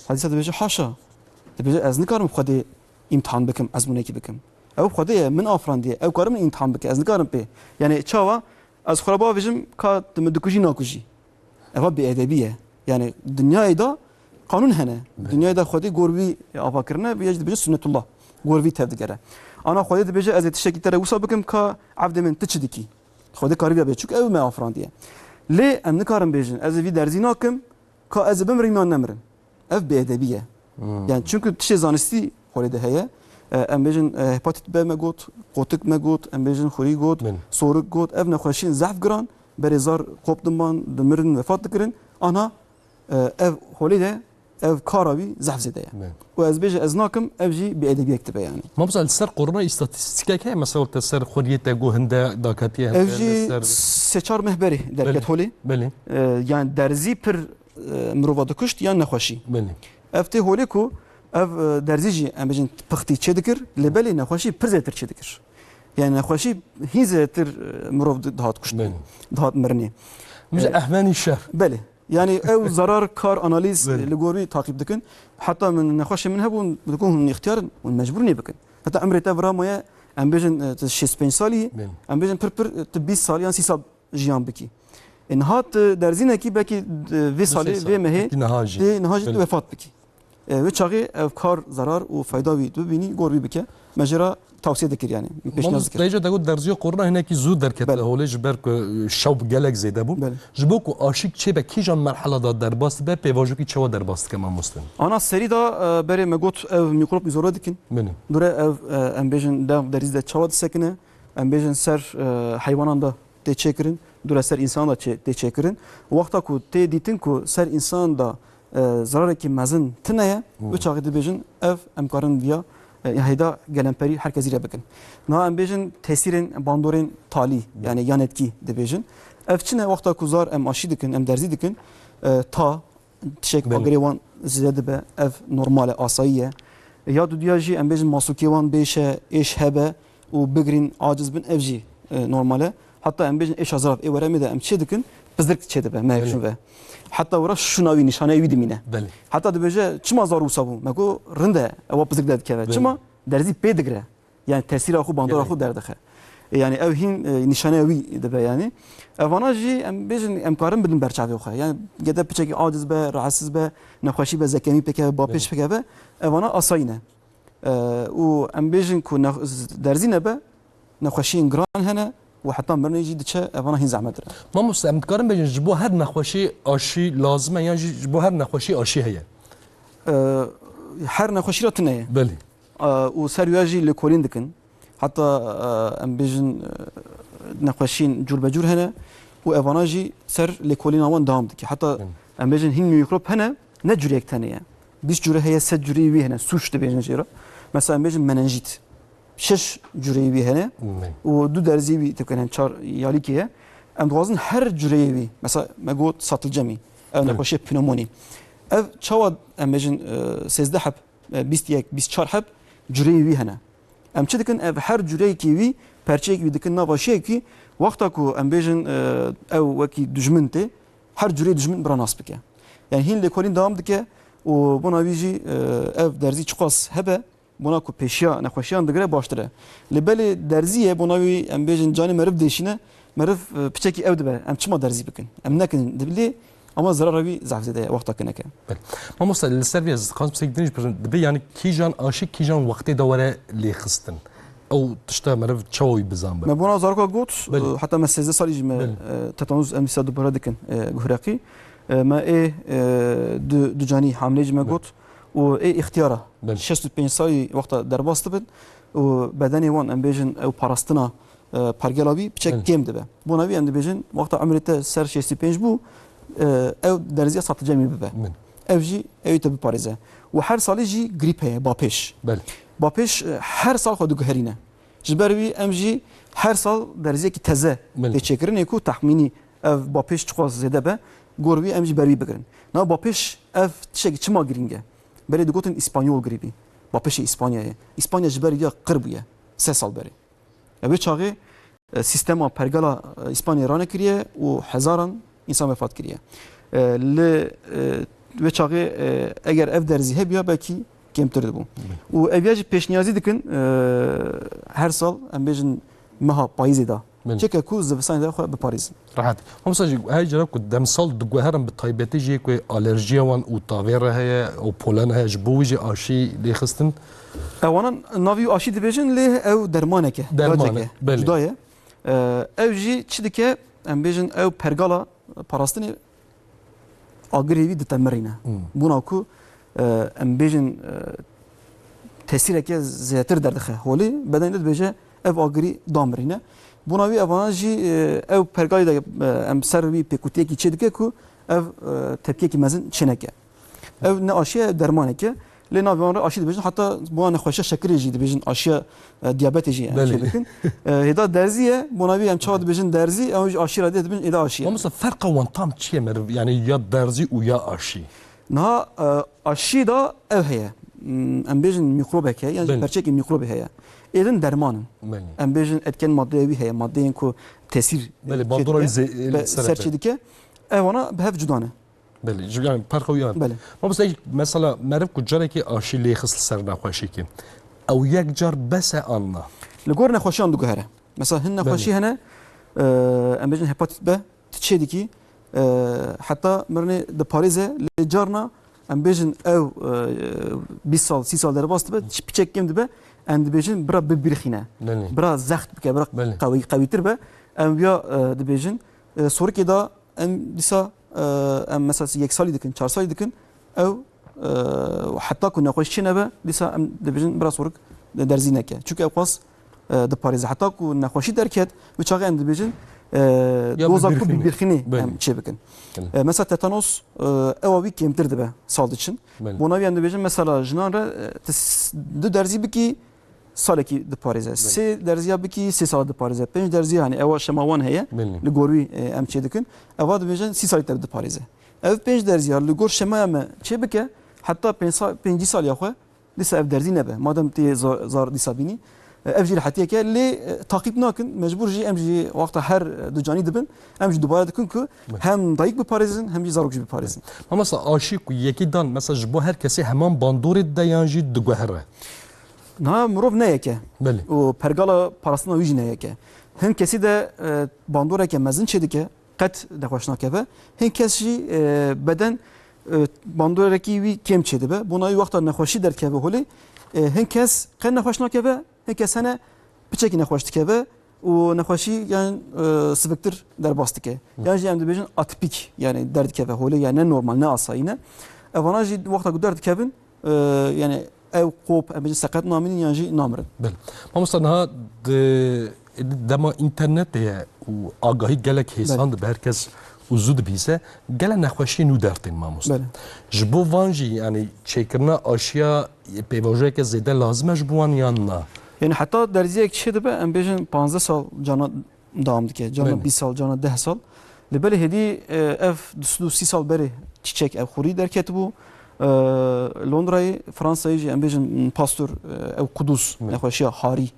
Hadîsa dibêje, haşa. Dibêje, ez nikarim Xwedê îmtihan bikim, ezmûnekî bikim. Ew Xwedê ye, min afirandiye. Ew karim min îmtihan bike, ez nikarim pê. Yani çawa? Ez xwe re bavêjim, ka tu min dikujî, nakujî. Eva bêedebî ye. Yani dinyayê de qanûn hene. Evet. Dinyayê de Xwedê gor wî ava kirine, vê jî dibêje sunnetullah. Gor vî tev digere. Ana Xwedê dibêje, ez ê tiştekî te re wisa bikim ka evdê min, tu çi dikî? Xwedê karibe bê, çunku ew me afirandiye. Lê em nikarin bêjin, ez ê vî derzî nakim, ka ez ê bimirim yan nemirim. Ev bêedebî ye. Hmm. Yani çunku tiştê zanistî holê de heye. E, em bêjin, e, hepatit B me got, qotik me got, em bêjin xurî got, Belê. sorik got. Ev nexweşiyên zehf giran, berê zar qop diman, dimirin, vefat dikirin. Ana, e, ev holê de ev kara wî zehf zêde ye. Belê. Û ez bêjim, ez nakim, ev jî bêedebiyek dibe yani. Mamosta, li ser korona îstatîstîkek heye? Mesela te ser xuriyê te got hinde daketiye, Ev hinde jî li ser sê çar meh berê derket Belê. holê. Belê. E, yani derzî pir, e, mirova dikuşt yan nexweşî. Belê. Ev tê holê ku ev, e, derzî jî em bêjin pixtî çêdikir, lê belê nexweşî pir zêtir çêdikir. Yani nexweşî hîn zêtir, e, mirov di-, dihat kuştin, Belê. dihat mirinê. Min ji E, ehvenî şer. Belê. Yani ew zarar kar analîz Belê. li gor wî taqîb dikin. Heta min nexweşê min hebûn, dikin hûn îxtiyar in, hûn mecbûr nê bikin. Heta emrê te vira maye, em bêjin, e, tu şêst pênc salî, Belê. em bêjin pir pir, e, tu bîst salî yan sî sal jiyan bikî. E, niha tu derzînekî belkî, e, vê salê, Sê sal. vê mehê, Belkî niha jî. dê niha jî tu Belê. wefat bikî. E, wê çaxê ev kar zarar û fayda wî tu bibînî, gor wî bike. Me jê re tavsiye dikir yani. Min pêşniyaz Mamosta, dikir. Te îca de got derziya korona hinekî zû derket Belê. holê ji ber ku, e, şew gelek zêde bû. Belê. Ji bo ku aşîk çêbe kîjan merhela de derbas dibe, pêvajoyekî çawa derbas dike mamoste? Ana serî de, e, berê me got ev mîkrop îzole dikin. Belê. Dûre ev, e, em bêjin dev derzî de çawa disekine, em bêjin ser, e, heywanan de tê çêkirin, dûre ser însanan de çê-, tê çêkirin. Wexta ku tê dîtin ku ser însan de, e, zerarekî mezin tune ye, Hmm. wê çaxê dibêjin ev em karin viya, e, heyda gelemperî her kesî re bikin. Niha em bêjin tesîrên bandorên talî, yani yan etkî dibêjin. Ev çi ne? Wexta ku zar em aşî dikin, em derzî dikin, e, ta tişek Belê. agirê wan zêde dibe, ev normal e, asayî ye. Ya dudiya jî em bêjin masûkê wan bêş e, êş hebe û bigirîn, aciz bin, ev jî, e, normal e. Heta em bêjin êşa zirav ê weremê de em çê dikin, pizirk çê dibe mehek Belê. jûn ve. Heta wira şûna wî, nîşaneya wî dimîne. Belê. Heta dibêje, çima zar wisa bû? Me got, rind e, ewa pizirk derdikeve. Belê. Çima? Derzî pê digire. Yani tesîra xwe, bandora Gelek. xwe derdixe. E, yani ew hîn, e, nîşaneya wî dibe yani. Evana jî em bêjin, em karin bidin ber çavê xwe. Yani gede piçekî aciz be, rahatsiz be, nexweşî be, zekemî pêkeve, bapêş Gelek. pêkeve, evana asayî ne. E, û em bêjin ku nex-, derzî nebe, nexweşiyên giran hene û heta mirinê jî diçe, evana hîn zehmet e. Mamoste, em dikarin bêjin ji bo her nexweşî aşî lazim e yan jî ji bo her nexweşî aşî heye? E, her nexweşî re tune ye. Belê. E, û ser wîya jî lêkolîn dikin. Heta, e, em bêjin, e, nexweşiyên cûr be cûr hene û evana jî ser lêkolîna wan dewam dike. Heta Hı. em bêjin hîn mîkrop hene, ne cûreyek tenê ye. Bîst cûre heye, sed cûreyê wî hene, sûç dibêjin jê re. Mesela em bêjin menenjît. Şeş cûreyê wî hene Hı. û du derzî wî têkene çar yalîkê ye. Em dixwazin her cûreyê wî, mesela me got satilcemî, ev Hı. nexweşiye pneumonî. Ev çawa em bêjin, e, sêzdeh heb e, bîst yek, bîst çar heb cûreyê wî hene. Em çi dikin? Ev her cûreyekî wî, perçeyekî wî dikin nava şiyekî, wexta ku em bêjin, e, ew wekî dijmin tê, her cûreyê dijmin bira nas bike. Yani hîn lêkolîn dewam dike û bona wî jî, e, ev derzî çiqas hebe, bona ku pêşiya nexweşiyan digire baştir e. Lê belê derzî ye, bona wî em bêjin canê meriv dêşîne, meriv, e, piçekî ew dibe, em çima derzî bikin? Em nekin dibe lê, ama zerara wî zehf zêde ye, wexta kineke. Belê. Mamoste, li ser vê ez dixwazim pirsek din jî bipirim, dibe yani kîjan aşî, kîjan wextê de were lêxistin? Ew tişta meriv çawa wî bizan be? Me bona zaroka got, Belê. e, heta me sêzdeh salî jî me, Belê. e, tetanus em dîsa dubare dikin, e, guhreqî. E, me ê, e, du, du canî hamilê jî me Belê. got û ê îxtiyara Belê. şêst û pênc salî wexta derbas dibin û bedenê wan em bêjin ew parastina e, pergela wî piçek Belê. kêm dibe. Bona wî em dibêjin, wexta emrê te ser şêst û pênc bû, e, ew derziya satilcemî bibe. Belê. Ev jî ewî te biparêze. Û her salî jî grîp heye, bapêş. Belê. Bapêş, e, her sal xwe diguherîne. Ji ber wî em jî her sal derziyekî teze Belê. tê çêkirinê ku texmînî ev bapêş çiqas zêde be, gor wî em jî ber wî bigirin. Na bapêş ev tiştekî çima girîng e? Berê digotin îspanyol grîbî. Bapêşê Îspanyayê. Îspanya ji ber wî ya qir bûye. Sê sal berê. Ev çaxê, e, sîstema pergala, e, Îspanyayê ranekiriye û hezaran însan vefat kiriye. E, li, e, wê çaxê, e, eger ev derzî hebiya, belkî kêmtir dibû. Û ev ya jî pêşniyazî dikin, e, her sal, em bêjin meha payîzê de, Belê. Çêke ku zivistanê de xwe biparêzin. Rehet. Mamosta jî her cara ku demsal diguherin, bi taybetî jî ku alerjiya wan û tavê re heye û polen heye, ji bo wî jî aşî lê xistin. Ewana navî aşî dibêjin, lê ew dermanek e, Derman e, ilacek e, belê. Cuda ye. E, ew jî çi dike? Em bêjin ew pergala parastinê agirê wî ditemirîne. Hmm. Bona ku, e, em bêjin, e, tesîreke zêdetir derdixe holê, bedenê dibêje ev agirî damirîne. Bona wî evana jî, e, ew pergalê de, e, em ser wî pêkûtiyekî çêdike ku ev, e, tepkiyekî mezin çêneke. Ev ne aşî ye, dermanek e. Lê navê wan re aşî dibêjin. Heta bona nexweşiya şekirê jî dibêjin aşiya, e, diyabetê jî em Belê. Çê dikin. E, hêda derzî ye. Bona wî em çawa dibêjin derzî, em jî aşî re dê dibêjin êda aşî ye. Mamosta ferqa wan tam çi ye meriv? Yani ya derzî û ya aşî? Niha, e, aşî da ev heye. Hmm, em bêjin mîkrobek heye, yan jî Belê. Perçekî mîkrobê heye. Êdin derman in. Belê. Em bêjin etken maddeya wî heye, maddeyên ku tesîr Belê, bandora wî çêdike, zê-, be-, ser ser hebe. Çêdike. Ev wana bi hev cuda ne. Belê, ji, yani perqa wî an. Belê. Mamoste, mesela meriv ku carekê aşî lê xist li ser nexweşîkê, ew yek car bes e an na? Li gor nexweşiyan diguhere. Mesela hin nexweşî Belê. Hene, e, em bêjin hepatit B, tu çê dikî, e, heta mirinê diparêze, lê carna em bêjin ew, e, bîst sal, sî sal derbas dibe, çi piçek kêm dibe, em dibêjin bira bibirxîne. Belê. Bira zext bike, bira Belê. Qewî, qewîtir be. Em viya, e, dibêjin, e, sorikê da Em dîsa, e, em mesela yek salî dikin, çar salî dikin, ew, e, heta ku nexweş çê nebe, dîsa em dibêjin bira sorik de-, derzî neke. Çunke ew qas, e, diparêze. Heta ku nexweşî derket, wî çaxê em dibêjin, e, Ya doza ku bibîrxînê. Bibîrxînê Belê. Em çê bikin. Belê. E, mesela tetanos, e, ewa wî kêmtir dibe sal diçin. Belê. Bona wî em dibêjin mesela jinan re, e, tu s-, du derzî bikî, salekî diparêze. Belê. Sê derziya bikî, sê sal diparêze. Pênc derziya, hani ewa şema wan heye, Belê. Li gor wî, e, em çê dikin. Eva dibêjin sî salî te diparêze. Ev pênc derziya li gor şemaya me çê bike, heta pênc sa-, pêncî saliya xwe, dîsa ev derzî nebe. Madem tê zar, zar dîsa bînî, e, ev jî rehetiyek e. Lê, e, taqîb nakin, mecbûr jî em jî wexta her, e, du canî dibin, em jî dubare dikin ku Belê. Hem dayik biparêzin, hem jî zarok jî biparêzin. Mamosta, aşî ku yekî dan, mesela ji bo her kesê heman bandorê dide yan jî diguhere? Niha mirov ne yek e. Belê. Û pergala parastina wî jî ne yek e. Hin kesî de, e, bandoreke mezin çêdike, qet nexweş nakeve. Hin kes jî, e, beden, e, bandorekî wî kêm çêdibe. Bona wî wexta nexweşî derdikeve holê, e, hin kes qet nexweş nakeve, hin kes hene piçekî nexweş dikeve û nexweşî yan, e, siviktir derbas dike. Hı. Yan jî em dibêjin atipîk, yani derdikeve holê, yani ne normal, ne asayî ne. Evana jî wexta ku derdikevin, e, yani ew qop, em bêjin seqet namînin yan jî namirin. Belê. Mamosta, niha di, di dema înternetê ye û agahî gelek hêsan Belê. Dibe, her kes û zû dibihîse, gelek nexweşiyên nû dertên mamoste. Belê. Ji bo van jî, yani çêkirina aşiya pêvajoyeke zêde lazim e ji bo wan yan na? Yani heta derziyek çê dibe, em bêjin panzdeh sal cana dewam dike. Cana Belê. Bîst sal, cana deh sal. Lê belê hêdî, e, ev du sed û sî sal berê çîçek ev xurî derketibû. E, Londrayê, Fransayê jî em bêjin Pasteur, e, ew quduz Belê. Nexweşiya harî.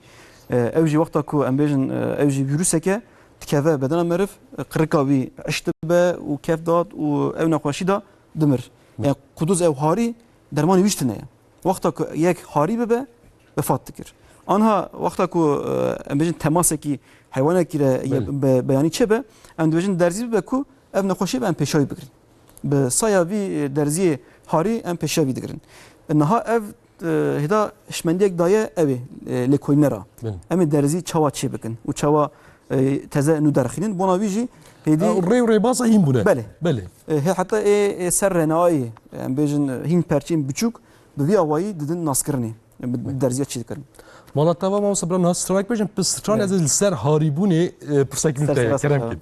E, ew jî wexta ku em bêjin, e, ew jî vîruseke dikeve bedena meriv, e, qirika wî iş dibe û kef dat û ew nexweşî da dimir. Belê. Yani quduz ew harî dermanê wî jî tune ye. Wexta ku yek harî bibe, vefat dikir. Anha wexta ku, e, em bêjin temasekî heywanekî re ye Belê. Be-, beyanî çêbe, em dibêjin derzî bibe ku ev nexweşî be em pêşa wî bigirin. Bi saya vî, e, derziyê harî em pêşiya vî digirin. Niha ev, e, hêda hişmendiyek daye ew ê, e, lêkolîne ra. Belê. Em ê derzî çawa çê bikin û çawa, e, teze nû derxînin. Bona wî jî hêdî Ew rê û rêbasa hîn bûne. Belê. Belê. E, hê heta ê, ê ser renayê, em bêjin, e, hîn perçên biçûk bi vî awayî didin naskirinê, e, bi Belê. Derziya çê dikirin. Mala te va, mamoste, bira niha stranek bêjin, bi stran Belê. Ez ê li ser harîbûnê, e, pirsekî min Ser te ye, sera kerem sera. Kî.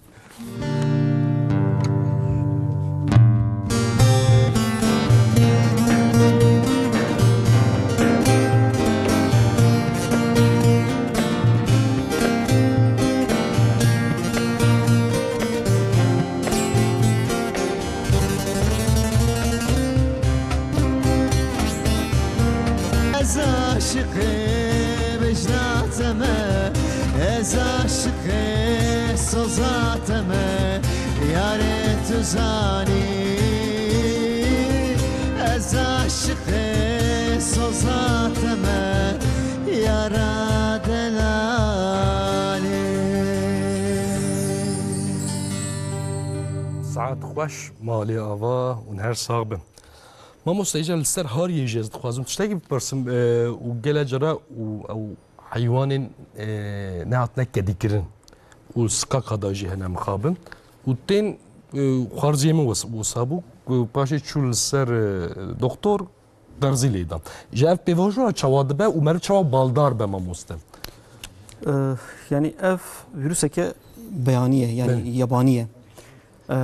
Ez aşiqê vijna te me, ez aşiqê soza te me, yarê tu zanî. Ez aşiqê soza te me, yara delalî. Saet xweş, malê ava û her sax bin. Mamoste, îcar li ser hariyê jî ez dixwazim tiştekî bipirsim, e, û gele cara û ew heywanên, e, nehatine kedîkirin û sikaka da jî hene mixabin û tên, e, xwarziyê min wes-, wisa bû, ku paşê çû li ser, e, doktor, derzî lê da. Ji ev pêvajoya çawa dibe û meriv çawa baldar be, mamoste? Eh, yanî ev vîruseke beyanî ye, yanî Belê. yabanî ye. Eh,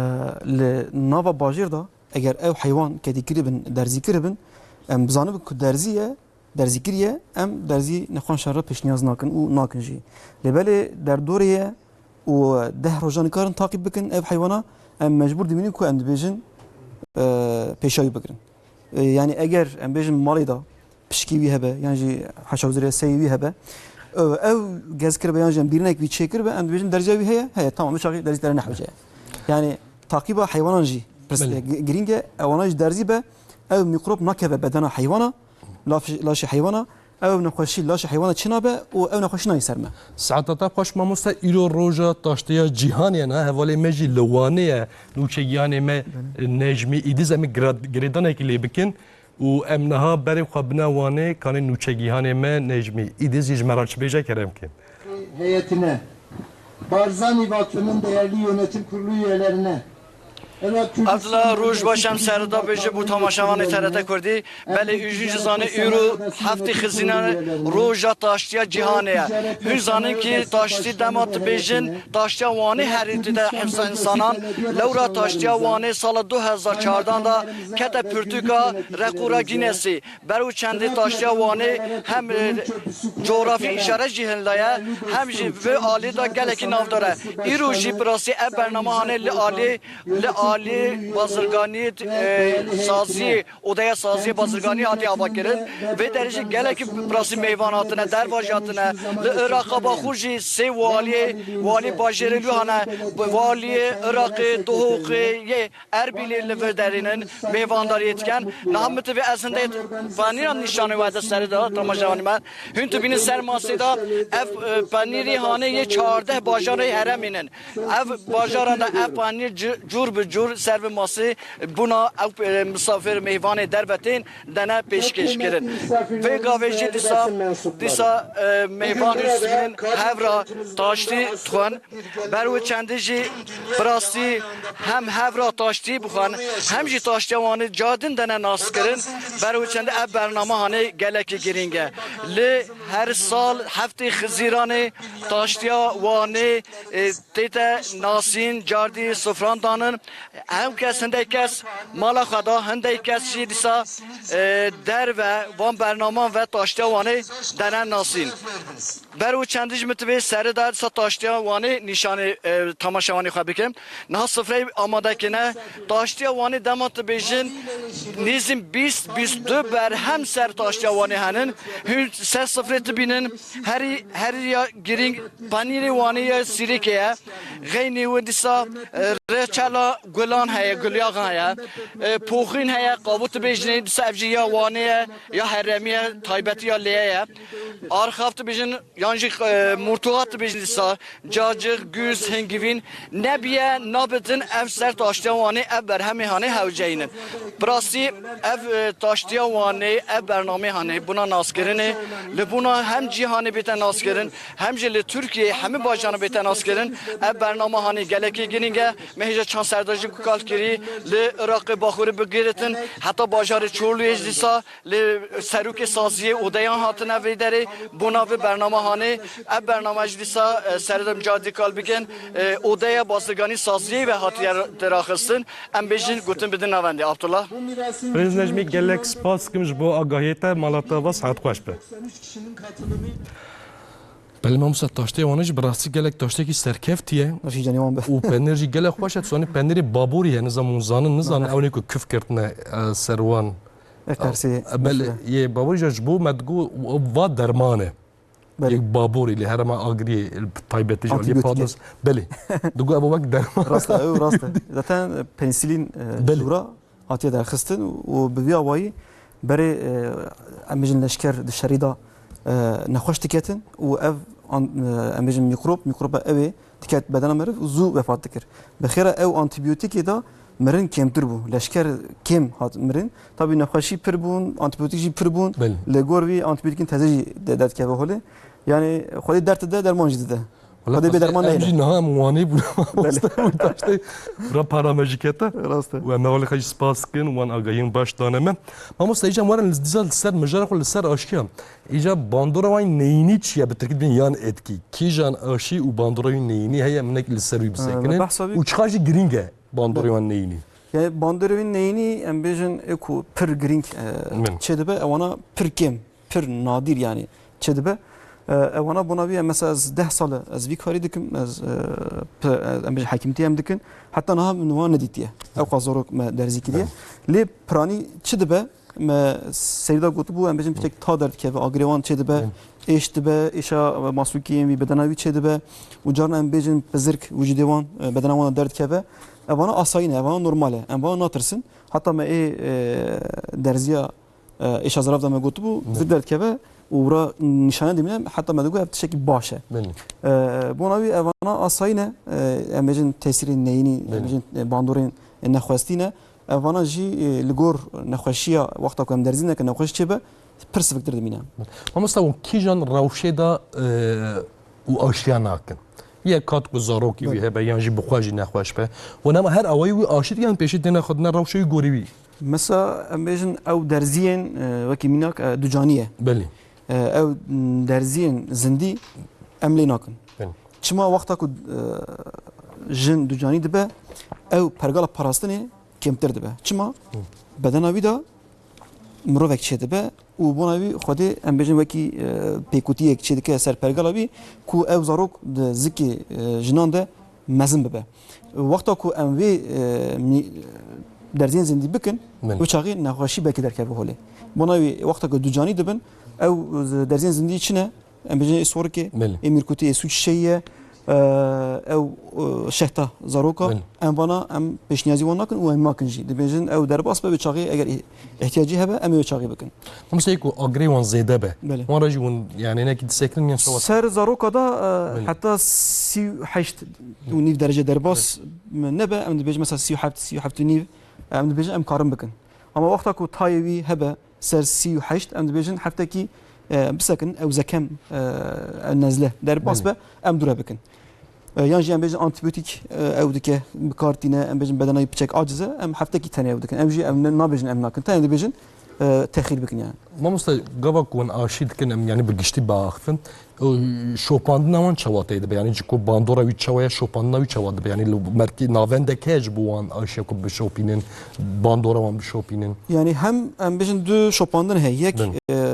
li nava bajêr de eger ew heywan kedî kiribin, derzî kiribin, em bizanibin ku derzî ye, derzî kiriye, em derzî nexweşan re pêşniyaz nakin û nakin jî. Lê belê derdorê ye û deh rojan nikarin taqîb bikin ev heywana, em mecbûr dimînin ku em dibêjin, eh, pêşa wî bigirin. E, yanî eger em bêjin malê de pişkî wî hebe, yan jî heşa huzurê seyê wî hebe, e, ew gez kiribe, yan jî em bîrinek wî çêkiribe, em dibêjin derziya wî heye, heye, tamam, wî çaxî derzî te re nehewce ye. Yanî taqîba heywanan jî pirs-, Belê. gi-, girîng e, ewana jî derzî be, ew mîkrob nakeve bedena heywana, laf-, laşê heywana, ew nexweşî laşê heywana çênabe û ew nexweşî nayê ser me. Saeta te xweş mamoste, îro roja taştiya cîhanê ye, niha hevalê me jî li Wanê ye. Nûçegihanê me Belê. Necmî Îdiz, em ê gira-, girêdanekî lê bikin û em niha berê xwe bine Wanê, kanê nûçegihanê me Necmî Îdiz jî ji me re çi bêje, kerem ke. Heyetine, Barzani Vakfı'nın değerli yönetim kurulu üyelerine, Abdullah, roj baş, em serida bêje bo tamaşevanê T R T Kurdî. Belê, hûn jî zanin, îro heftê Xizîranê roja taştiya cîhanê ye. Hûn zanin ki taştî dema tu bêjin, taştiya Wanê herî tê de hifza însanan. Lewra taştiya Wanê sala du hezar çardan de kete pirtûka rekora Guinnessî. Ber û çendê taştiya Wanê hem, e, coğrafî îşaret jî hinda ye, hem jî vê alî de gelekî navdar e. Îro jî bi rastî ev bername hanê li alî, li alî bazirganî, e, sazî, odeya sazî bazirganî hatiye avakirin. Vê derê jî gelekî bi rastî mêvan hatine, derva jî hatine. Li Iraqa Baxûr jî sê waliyê, walî bajêrê lû hane, waliyê Iraqê, Duhokê, yê Erbîlê li vir derînin, mêvandariyê dikin. Niha min tivê ez hindê panîra nîşanê we de serê de tamaşevanê me. Hûn dibînin ser masê de ev, e, panîrî hanê yê çardeh bajarê herêmî nin. Ev bajaran de ev panîr ci-, cûr bi cûr ser vê masê bûna ew, e, misafir mêvanê derve tên dene pêşkêş kirin. Vê gavê jî dîsa, dîsa, e, mêvan hûn dibînin hevra taştî dixwin. Ber wê çendî jî bi rastî hem hevra taştî bixwin, hem jî taştiya Wanê cardin dene naskirin. Ber wê çendî ev bername hanê gelekî girîng e. Li her sal heftê Xizîranê taştiya Wanê, e, tête nasîn, cardî sifran danin. Hem kes, hindek kes mala xwe da, hindek kes jî dîsa, e, derve van bernaman ve taştiya Wanê dene nasîn. Ber û çendî ji min tivê serê de dîsa taştiya Wanê nîşanê, e, tamaşevanê xwe bikim. Niha sifreyê amade kine. Taştiya Wanê dema tu bêjin nêzîn bîst, bîst du berhem ser taştiya Wanê henin. Hûn ser sifrê tu bînin. Herî, herî ya girîng panîrê Wanê ya sîrêkê ye. Xeynê wê dîsa, e, reçela gulan heye, gulyaxan heye. E, poxîn heye, qavû tu bêjinê, dîsa ev jî ya Wanê ye, ya herêmî ye, taybetî ya lê ye. Arxav tu bêjin, yan jî, e, murtuxa tu bêjin dîsa, cacix, gûz, hingivîn, nebiye, nabidin ev ser taştiya Wanê, ev berhemê hanê hewceyînin. Bi rastî ev, e, taştiya Wanê, ev bernamê hanê bûna naskirinê, li bûna hem cîhanê bête naskirin, hem jî li Tirkiyeyê hemî bajaran bête naskirin. Ev bername hanê gelekî girîng e. Me hêja çand serdar jî ku kal kirî, li Iraqê Baxûrê bigiritin heta bajarê Çorluyê jî dîsa li serokê saziyê odeyan hatine vê derê, bona vê bername hanê. Ev bername jî dîsa, e, serê de em cardî kal bikin, e, odeya bazirganî saziyê ve hatiye têraxistin. Em bêjin gotin bidin navendê. Abdullah. Birêz Necmî, gelek spas dikim ji bo agahiyê te, mala te ava, saet xweş be. Belê mamoste, taştê Wanê jî bi rastî gelek taştêkî serkeftî ye. Rêşî canê wan be. Û penîr jî gelek xweş e. Tu zanî penîrê baborî ye, nizam hûn zanin, nizanin, Belê. ew nê ku kif girtine, e, ser wan. E, tersê, E, belê, mesela. yê baborî jî ji bo me digo va derman e. Belê. Yek baborî li herêma Agiriyê, taybetî jî aliyê Antibiyotîk e. Panos. Belê. Digo ev wek derman. Rast e, ew rast e. Zaten, e, penisilîn, e, Belê. jûra hatiye derxistin û bi vî awayî berê, e, em bêjin leşker di şerî de, e, nexweş diketin û ev an-, e, em bêjin mîkrob, mîkroba ew ê diket bedena meriv û zû wefat dikir. Bi xêra ew antîbiyotîkê de mirin kêmtir bû. Leşker kêm hat mirin. Tabî nexweşî pir bûn, antîbiyotîk jî pir bûn. Belê. Li gor vî antîbiyotîkên teze jî de-, derdikeve holê. Yanî Xwedê derd dide, derman jî dide. Wala Xwedê bêderman em neyne. Jî niha em wanî bûne mamoste. Belê. Wî taştê ra para me jî kete. Rast e. Û em hevalê xwe jî spas dikin, wan agahiyên baş dane me. Mamoste, îca em werin li, dîsa li ser mijara xwe li ser aştiya. Îca bandora wan neyînî çi ye, bi tirkî dibên yan etkî? Kîjan aşî û bandora wî neyînî heye, em hinek li ser wî bisekinin? Û çiqa jî girîng e bandorê wan neyînî? Yani bandorê wî neyînî em bêjin ê ku pir girîng, e, çêdibe, ewana pir kêm, pir nadir yani çêdibe. E, ewana bona wî, mesela ez deh sal e ez vî karî dikim, ez, e, pi-, e, em bêjin hekîmtî em dikin. Heta niha min wan nedîtiye. Ew qas zarok me derzî kiriye. Lê piranî çi dibe? Me serî de gotibû, em bêjin piçek ta derdikeve, agirê wan çêdibe, êş dibe, êşa masûkê yên wî bedena wî çêdibe û carna em bêjin pizirk wicûdê wan, e, bedena wan de derdikeve. Evana asayî ne, evana normal e. Em vana natirsin. Heta me ê, e, derziya, e, êşa zirav de me gotibû, pizirk derdikeve û wira nîşane dimîne, heta me digot ev tiştekî baş e. E, bona wî evana asayî ne, e, em bêjin tesîrê neyînî, em bêjin, e, bandorên, e, nexwestî ne. Evana jî, e, li gor nexweşiya, wexta ku em derzî nekin, nexweş çêbe, pir siviktir dimîne. Mamosta, hûn kîjan rewşê de, e, û aşiya nakin? Yek kat ku zarokî wî hebe yan jî bi xwe jî nexweş be. Hûn hema her awayî wî aşî dikin, pêşî têne xwe dine rewşê wî gorî wî? Mesela em bêjin ew derziyên, e, wekî mînak, e, ducanî ye. Belê. E, ew derziyên zindî em lê nakin. Belê. Çima wexta ku, e, jin ducanî dibe, ew pergala parastinê kêmtir dibe. Çima? Bedena wî de mirovek çêdibe û bona wî Xwedê, em bêjin, wekî, e, pêkutiyek çêdike ser pergala wî ku ew zarok di zikê, e, jinan de mezin bibe. Wexta ku em vê, e, mî-, derziyên zindî bikin, wê çaxê nexweşî belkî derkeve holê. Bona wî wexta ku ducanî dibin, ew derziyên zindî çi ne? Em bêjin ê sorikê, ê mîrkutî, ê sû çiçeyî ye, e, ew, e, şehta zaroka. Em vana em pêşniyazî wan nakin û em nakin jî. Dibêjin ew derbas be, wê çaxê eger î-, ihtiyacî hebe, em ê wê çaxê bikin. Mamoste, ku agirê wan zêde be, wan re jî hûn, yani, hinekî disekirin yan çawa? Ser zaroka da, e, heta sî û heşt û nîv derece derbas nebe, em dibêjin mesela sî û heft, sî û heft û nîv, em dibêjin em karin bikin. Ama wexta ku tayê wî hebe, ser sî û heşt, em dibêjin heftekî, e, bisekinin, ew zekem, e, ew nezle derbas be, em dûre bikin. E, yan jî em bêjin antîbiyotîk, e, ew dike, bi kar tîne, em bêjin bedena wî piçek aciz e, em heftekî tenê ew dikin. Em jî em ne, nabêjin em nakin. Tenê dibêjin, e, texîr bikin yani. Mamoste, gava ku hûn aşî dikin, em yani bi giştî biaxifin. Şopandina wan çawa tê dibe? Yani ji ku bandora wî çawa ye, şopandina wî çawa dibe? Yani li merkê navendek heye ji bo wan aşiya ku bişopînin, bandora wan bişopînin? Yani hem em bêjin du şopandin heye. Yek, e,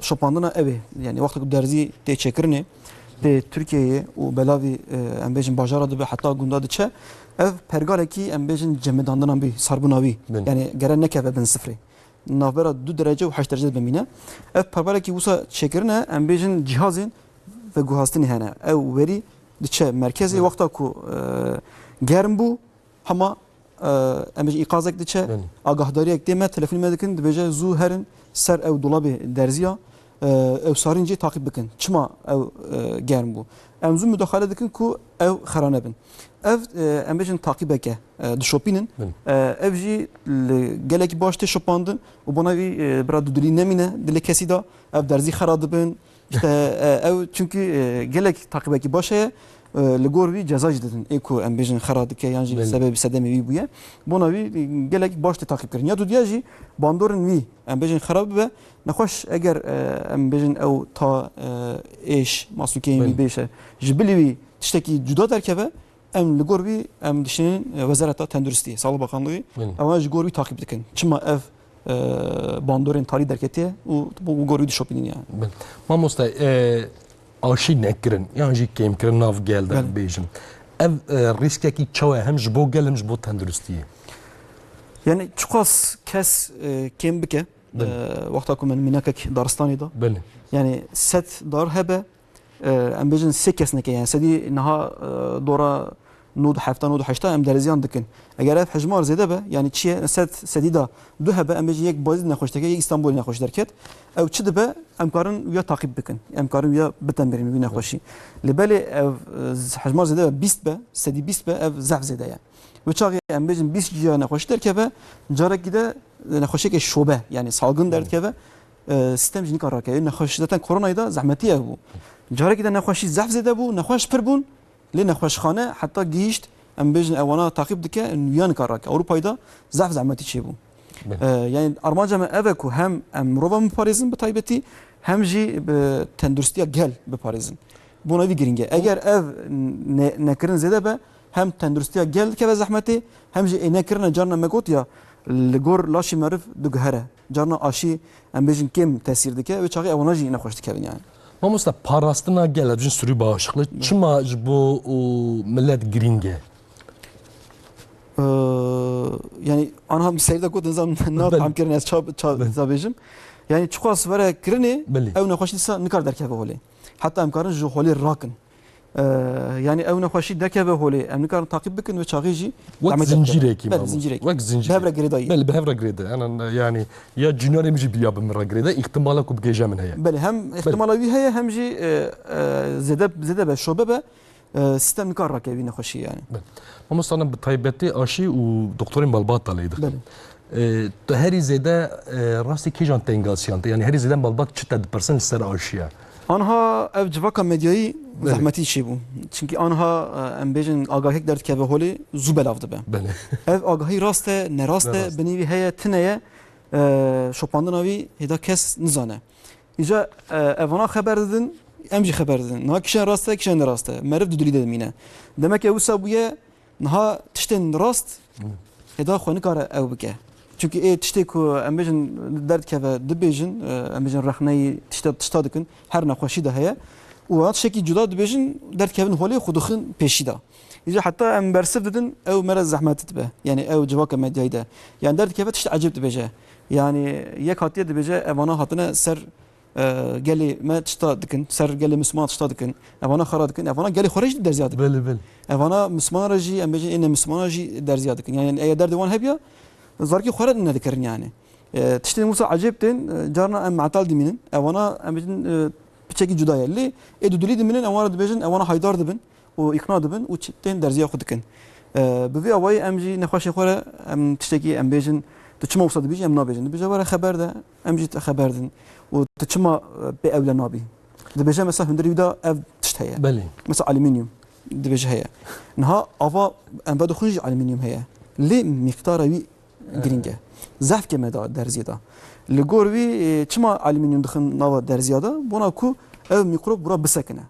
şopandina ev ê. Yani wexta ku derzî tê çêkirinê, tê Tirkiyeyê û belavî, e, em bêjin bajara dibe, heta gunda diçe. Ev pergalekî em bêjin cemidandina wî, sarbûna wî. Yani gere nekeve bin sifrê. Navbera du derece û heşt derece de bimîne. Ev pergalekî wisa çêkirine, em bêjin cihazên veguhastinê hene. Ew werî diçe merkezê, wexta ku, e, germ bû, hema, e, em bêjin îqazek diçe, agahdariyek tê me, telefonî me dikin, dibêje zû herin ser ew dolabê derziya, e, ew sarîncê taqîb bikin. Çima ew, e, germ bû? Em zû mudaxale dikin ku ew xera nebin. Ev, e, em bêjin taqîbeke, e, dişopînin. E, ev jî li gelekî baş tê şopandin û bona wî, e, bira dudilî nemîne dilê kesî de. Ev derzî xera dibin. İşte, e, ew çunkî, e, gelek taqîbekî baş heye, e, li gor wî ceza jî didin. Ê ku em bêjin xera dike yan jî sebebî sedemê wî bûye. Bona wî, e, gelek baş tê taqîb kirin. Ya dudiya jî bandorên wî em bêjin xera bibe. Nexweş eger, e, em bêjin ew ta, e, êş, masûkeyên wî bêje, ji bilî wî tiştekî cuda derkeve, em li gor wî em dişînin, e, Wezareta Tenduristiyê, Sağlık Bakanlığı, ewan ji gor wî taqîb dikin. Çima ev, e, bandorên tarî derketiye û li gor wî dişopînin yani. Mamoste, e, aşî nekirin yan jî kêmkirin nav gel de bêjin. Ev, e, rîskekî çawa ye hem ji bo gel hem ji bo tenduristiyê? Yani çiqas kes, e, kêm bike, e, wexta ku min mînakek daristanê da. Yani sed dar hebe, e, em bêjin sê kes neke, yani sedî niha, e, dora nod hefta, nod heşta em derziyan dikin. Eger ev hejmar zêde be, yanî çi ye, sed sedî da du hebe, em bêjin yek Bazîd nexweş derket, yek Îstanbulê nexweş derket. Ew çi dibe, em karin wiya taqîb bikin. Em karin wiya bitenbêrin wî nexweşî. Lê belê ev, e, hejmar zêde be, bîst be, sedî bîst be, ev zehf zêde ye. Wê çaxê em bêjin bîst ciya nexweşî derkeve, carekî de nexweşiyeke şobe, yanî salgin derdikeve, e, sîstem jî nikar rake. Nexweş zaten koronayê de zehmetî ev bû. Carekî de nexweşî zehf zêde bû, nexweş pir bûn, lê nexweşxane heta gihîşt, em bêjin ewana taqîb dike, wiya nikar rake. Ewropayê de zehf zehmetî çêbû. Belê. E, yanî armanca me ev e ku hem em mirova biparêzin bi taybetî, hem jî bi tenduristiya gel biparêzin. Bona vî girîng e. Eger ev ne-, nekirin zêde be, hem tenduristiya gel dikeve zehmetê, hem jî ê nekirine carna me got ya, li gor laşê meriv diguhere. Carna aşî, em bêjin, kêm tesîr dike, wê çaxê ewana jî nexweş dikevin yani. Mamosta, parastina gel, em bêjin sûrî bağışıklığı, çima ji bo û millet girîng e? Ee, yani anha seyirde got, nizam na Belê. Tam kirin ez ça, ça, Belê. Za bêjim. Yani çiqas were kirinê, Belê. Ew nexweşî dîsa nikar derkeve holê. Heta em karin ji holê rakin. Ee, yani ew nexweşî derkeve holê, em nikarin taqîb bikin wê çaxê jî Wek demet zincîrekî, Belê, mamoste. Zincîrekî. Wek zincîrek. Bi hev re girêdayî. Belê, bi hev re girêde. Yani, yani ya cînarê min jî bi ya bi min re girêde, îhtimala ku bigêje min heye. Belê, hem Belê. Îhtimala wî heye, hem jî, e, e, zêde, zêde be, şobe be, e, sîstem nikar rakevî nexweşî yani. Belê. Mamosta, bi taybetî aşî û doktorên malbat da lê dixin. Belê. E, tu herî zêde, e, rastî kîjan tengasiyan te? Yani herî zêde malbat çi te dipirsin li ser aşiya? Anha ev civaka medyayî Belê. Zehmetî çêbû. Çimkî anha, e, em bêjin agahiyek derdikeve holê zû belav dibe. Belê. Ev agahî rast e, nerast e, Nerast. Binêvî heye, tine ye, e, şopandina wî hêda kes nizane. Îca, e, evana xeber didin, em jî xeber didin. Niha kîjan rast e, kîjan nerast e. Meriv dudilî de dimîne. Demek e wisa bûye, niha tiştên rast Hı. hêda xwe nikare ew bike. Çimkî ê tiştê ku em bêjin derdikeve dibêjin, e, em bêjin rexneyî tişta, tişta dikin, her nexweşî de heye. Û ewana tiştekî cuda dibêjin, derdikevin holê xwe dixin pêşî de. Îca heta em bersiv didin, ew me re zehmet dibe. Yani ew civaka medyayî de. Yani derdikeve tişt ecêb dibêje. Yani yek hatiye dibêje, evana hatine ser, e, gelê me tişta dikin, ser gelê Misliman tişta dikin, evana xera dikin, evana gelê xwe re jî derziya dikin. Belê, belê. Evana Misliman re jî, em bêjin ê ne Misliman re jî derziya dikin. Yani eya derdê wan hebiya, zarokê xwe re nedikirin yani. E, tiştên wisa ecêb tên, e, carna em metal dimînin. Evana em bêjin, e, piçekî cuda ye. Lê ê dudilî dimînin, ewan re dibêjin, ewana haydar dibin û îqna dibin û çi-, tên derziya xwe dikin. E, bi vî awayî em jî nexweşê xwe re em tiştekî em bêjin, tu çima wisa dibêjî, em nabêjin. Dibêje were xeber de, em jî te xeber din. Û tu çima, e, pê ewle nabî? Dibêje mesela hundirî wî de ev tişt heye. Belê. Mesela alüminyum dibêje heye. Niha ava em vedixwin jî alüminyum heye. Lê mîqdara wî girîng e. Zehf kêm e da derziyê de. Li gor wî, e, çima alüminyum dixin nava derziya de? Bona ku ew mîkrob bura bisekine.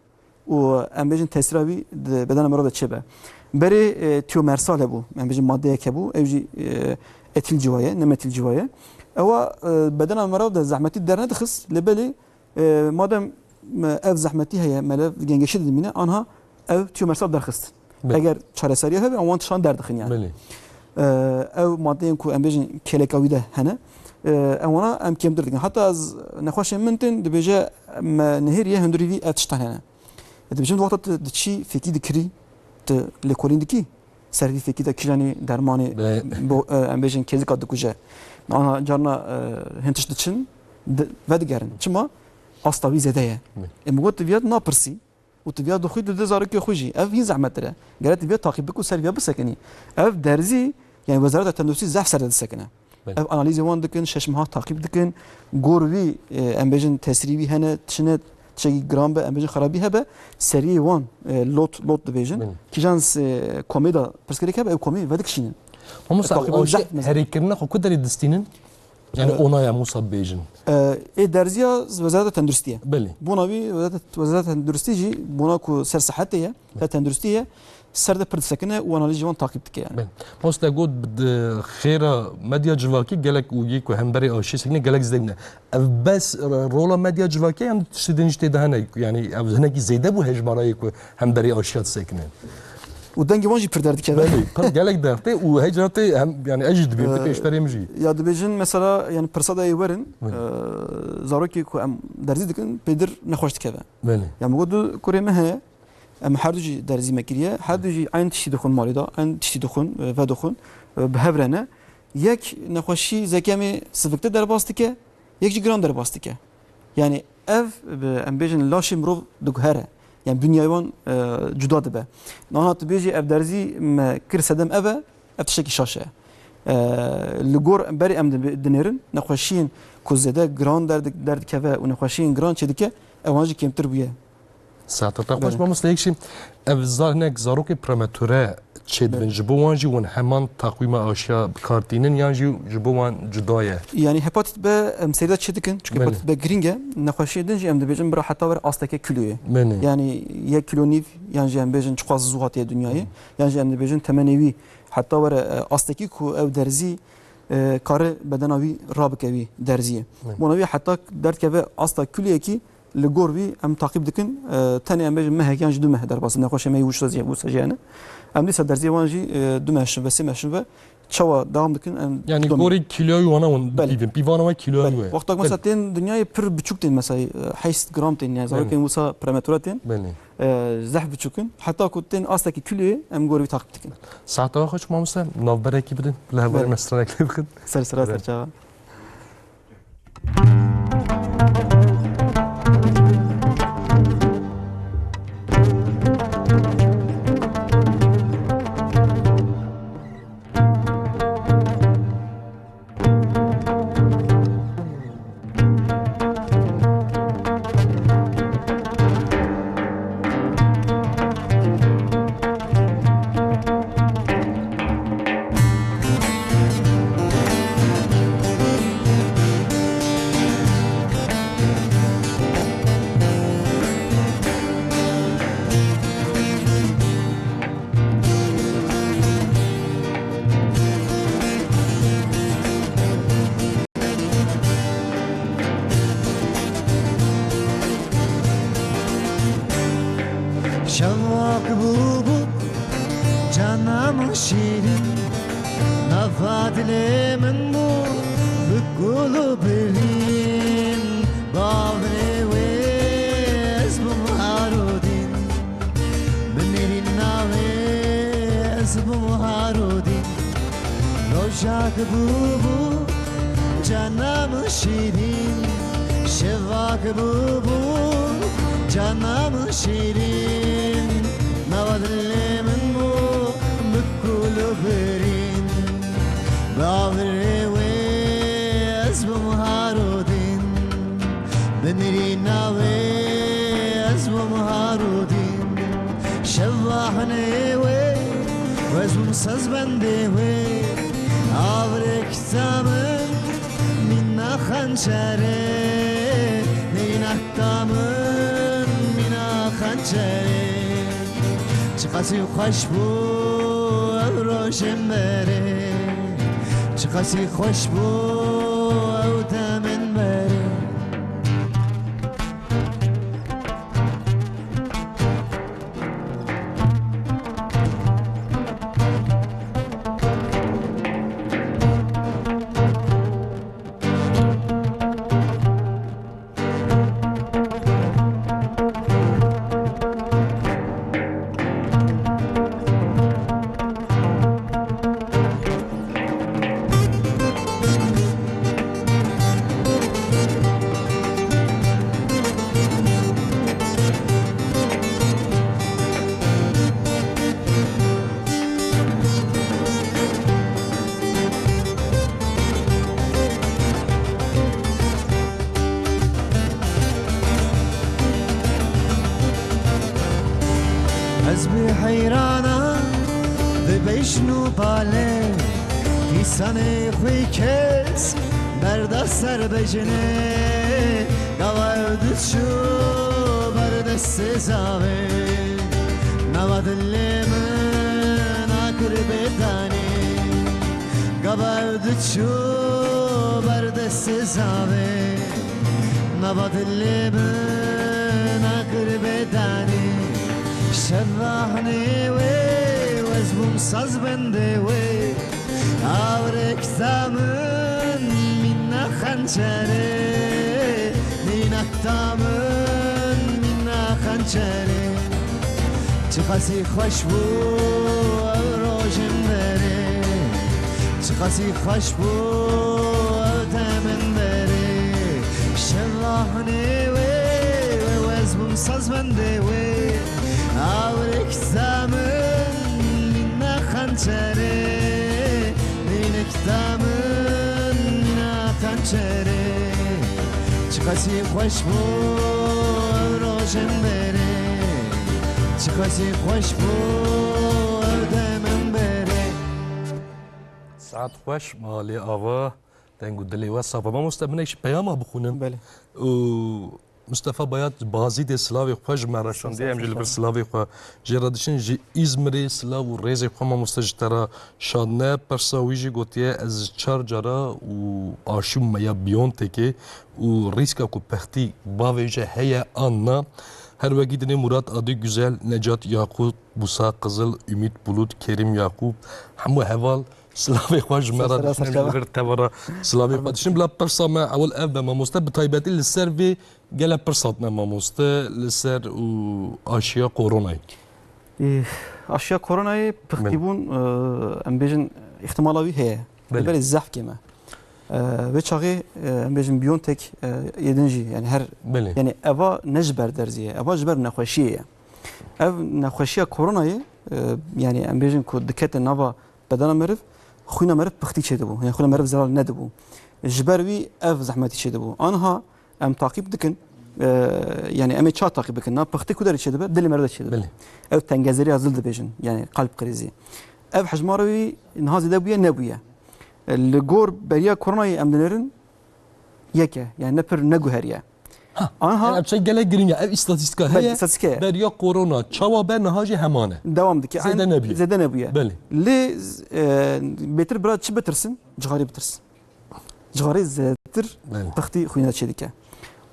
Û em bêjin tesîra wî di bedena mirov de çêbe. Berê, e, tiomersal hebû, em bêjin maddeyek hebû, ew jî, e, etîl ciwa ye, ne metîl ciwa ye. Ewa, e, bedena mirov de zehmetî dernedixist, lê belê, e, madem, e, ev zehmetî heye, melev gengeşî de dimîne, anha ew tiomersal derxist. Belê. Eger çareseriya hebe, em wan tiştan derdixin yani. Belê. E, ew maddeyên ku em bêjin kêleka wî de hene, e, em wana em kêmtir dikin. Heta ez nexweşên min tên, dibêje me nihêriye hundirî vî ev tiştan hene. Dibêjin wexta tu diçî fêkî dikirî, tu lêkolîn dikî, ser vî fêkî de kîjanî dermanê Be- bo, e, em bêjin kêzika dikuje. Anha carna, e, hin tişt diçin, di, vedigerin. Çima? Asta wî zêde ye. Be- Ê min got tu viya napirsî û tu viya dixwî tu di zarokê xwe jî. Ev hîn zehmettir e. Gere tu viya taqîb bik û ser viya bisekinî. Ev derzî, yani Wezareta Tenduristî zehf ser de disekine. Belê. Ev analîzê wan dikin, şeş meha taqîb dikin. Gor wî, e, em bêjin tesirî wî hene, tişine, tiştekî giran be, em bêjin xerabî hebe, seriyê wan, e, lot, lot dibêjin. Belê. Kîjan, e, komê de pirsgirêk hebe, ew komê vedikişînin. Mamosta, Taqîbin ew aşê zehf mezin. Herêkirina xwe ku derê distînin? Yani Ee, onaya Musa bêjin. E, ê derziya Wezareta Tenduristî ye. Belê. Bona wî Wezareta, Wezareta Tenduristî jî bona ku ser sihetê ye, ser tenduristî ye, ser de pir disekine û analîzê wan taqîb dike yani. Ben. Posta got, bi xêra medya civakî gelek û yê ku hemberê aşiyê sekine gelek zêde bûne. Ev bes rola medya civakî ye, yan tiştê din jî tê de hene? Yani ev hinekî zêde bû hejmarayê ku hemberê aşiya disekine. Û dengê wan jî pir derdikeve. Belê, pir gelek derdê û hey cara tê hem, yani ez jî dibêm, tê Ee, pêşberê min jî. Ya dibêjin mesela, yani pirsa de ê werin, Belê. Ee, zarokê ku em derzî dikin, pêdir nexweş dikeve. Belê. Ya min got du kurê me heye, Em her du jî derzî me kiriye. Her du jî eyn tiştî dixwin malê de, eyn tiştî dixwin, e, vedixwin, e, bi hev re ne. Yek nexweşî zekemê siviktir derbas dike, yek jî giran derbas dike. Yani ev, bi, em bêjin laşê mirov diguhere. Yani binyayê wan, e, cuda dibe. Niha tu bêjî ev derzî me kir sedem ev e, ev tiştekî şaş e. E, li gor berê em di-, dinêrin, nexweşiyên ku zêde giran derdi-, derdikeve û nexweşiyên giran çêdike, ewan jî kêmtir bûye. Saeta te xweş, Belê. Mamoste, yek jî ev zar-, hinek zarokê prematûre çêdibin, Belê. ji bo wan jî hûn heman taqwîma aşiya bi kar tînin yan jî ji bo wan cuda ye? Yani hepatit B em serî de çêdikin, çünkü Belê. hepatit B girîng e. Nexweşiyê din jî em dibêjin bira heta were asteke kîloyê. Belê. Yani yek kîlo nîv yan jî em bêjin çiqas zû hatiye dinyayê. Hı. Yan jî em dibêjin temenê wî heta were, e, astekî ku ew derzî, e, kare bedena wî rabike wî derziyê. Belê. Bona wî heta derdikeve asta kîloyekî, li gor vî em taqîb dikin, e, tenê em bêjin mehek yan jî du meh derbas in. Nexweşê me yî wisa jî, wisa jî hene. Em dîsa derziyê wan jî, e, du meh şin ve, sê meh şin ve çawa dewam dikin, em Yani dom- gorî kîloyê wana hûn Belê. dipîvin. Pîvana we kîloya Belê. wê ye. Wexta ku mesela Belê. tên dinyayê pir biçûk tên, mesela, e, heşt gram tên, yani Belê. zarokên wisa prematûre tên. Belê. E, zehf biçûk in. Heta ku tên astekî kîloyê em gor vî taqîb dikin. Saeta we xweş mamoste, navberekî bidin, li hevalê Belê. me stranek lê bixin. Ser sira Belê. ser çava. Şevak bû bû cana min şîrîn, nava dilê min bû bi gul û birîn. Bavrê wê ez bûm harodîn, bi nêrîna wê ez bûm harodîn. Rojak bûbû cana min şîrîn, şevak bûbû cana min şîrîn. Nava dilê min bû bi kul û birîn. Bi avirê wê ez bûm harodîn, bi nêrîna wê ez bûm harodîn. Şeva hinê wê, ez bûm sazbendê wê. Avirê kita min mîna xençerê, nêrîna kita min mîna xençerê. Çiqasî xweş bû ew rojên berê, çiqasî xweş bû ew demên berê. Ez bi heyrana dibêjin û balê, dîsanê xwî kes berda ser bejinê. Gava ew diçû ber destê zavê, nava dilê min akir bêdanî. Gava ew diçû ber destê zavê, nava dilê min akir bêdanî. Şeva hinê wê, ez bûm sazbendê wê. Avirê kita min mîna xençerê, mîna kita min mîna xençerê. Çiqasî xweş bû ew rojên berê, çiqasî xweş bû ew demên berê. Şeva hunê wê, wê wez bûm sazmendê wê. Awirek zamin mîna xençerê, mînek zamin mîna xençerê. Çiqasî xweş bû ew rojên berê, çiqasî xweş bû ew demên berê. Saet xweş, malê ava, deng û dilê we safa. Mamoste, min êk ji peyama bixwînim. Belê. Û Mustafa Bayat Bazîdê silavê xwe ji me re şandiye, em jî li vir silavê xwe jê re diçin. Ji Îzmirê silav û rêzê xwe mamoste ji te re şandine. Pirsa wî jî gotiye, ez çar cara û aşî me ya Biontechê û rîska ku pextî bavêje heye an na. Her wekî dinê Murat Adî Güzel, Necat Yaqûp, Musa Qizil, Ümit Bulut, Kerîm Yaqûp, hemû heval silavê xwe ji me re Ser dişin, em jî li vir teva re silavê xwe dişin. Bila pirsa me ewil ev be mamoste, bi taybetî li ser vê gele pirs hatine mamoste, li ser û aşiya koronayê. Ê, aşiya koronayê pixtîbûn, e, em bêjin, îhtimala wî heye. Belê. Belê zehf kêm e. E, vê çaxê, e, em bêjin Biontech, e, êdin jî, yani her, Belê. yani eva ne ji ber derzî ye, eva ji ber nexweşiyê ye. Ev nexweşiya koronayê, e, yani em bêjin ku dikete nava bedena meriv, xwîna meriv pixtî çêdibû. Yani xwîna meriv zelal nedibû. Ji ber wî ev zehmetî çêdibû. Anha em taqîb dikin, e, yani em ê ça taqîb bikin? Na pixtî ku derê çêdibe, dilê meriv de çêdibe. Belê. Ew tengezeriya zil dibêjin, yani kalp krizi. Ev hejmara wî niha zêde bûye, nebûye. E, li gor beriya koronayê em dinêrin, yek e. Yani ne pir neguheriye. Ha, Anha yani ev şey gelek giring e. Ev îstatîstîka Belê, heye. îstatîstîka ye. Beriya korona çawa be, niha jî heman e. Dewam dike. Zêde Eyn-, nebûye. zêde nebûye. Belê. Lê, e, bêtir bira çi bitirsin? Cixarê bitirsin. Cixarê zêdetir Belê. pixtî xwîna çêdike.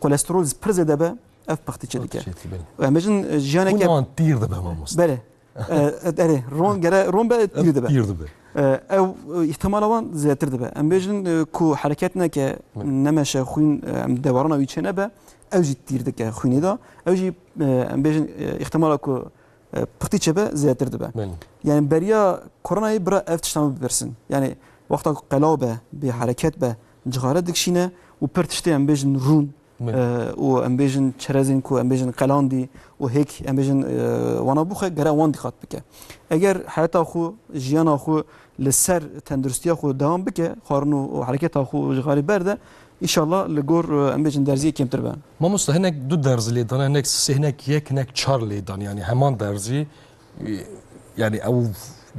Kolesterol pir zêde be, ev pixtî çêdike. Çêdike, belê. Em bêjin, e, jiyaneke Hûn an tîr dibe mamoste. Belê. E, e, erê, ron gere, ron be, tîr dibe. Tîr dibe. E, ew, e, îhtimala wan zêdetir dibe. Em bêjin, e, ku hereket neke, Belê. nemeşe xwîn, e, em dewarana wî çênebe, ew jî tîr dike xwînê de. Ew jî, e, em bêjin, e, îhtimala ku, e, pixtî çêbe zêdetir dibe. Belê. Yani beriya koronayê bira ev tiştan bipirsin. Yani wexta ku qelaw be, bê hereket be, cixare dikişîne û pir tiştê em bêjin rûn, Belê. e, û em bêjin çerezên ku em bêjin qelandî û hêk em bêjin, e, wana bûxe gere wan dîqat bike. Eger heyeta xwe, jiyana xwe li ser tenduristiya xwe dewam bike, xwarin û, û hereketa xwe ji xarî berde, înşallah li gor, e, em bêjin derziyê kêmtir be. Mamoste, hinek du derzî lê dane, hinek sê, hinek yek, hinek çar lê dan, yani heman derzî. E, yani ew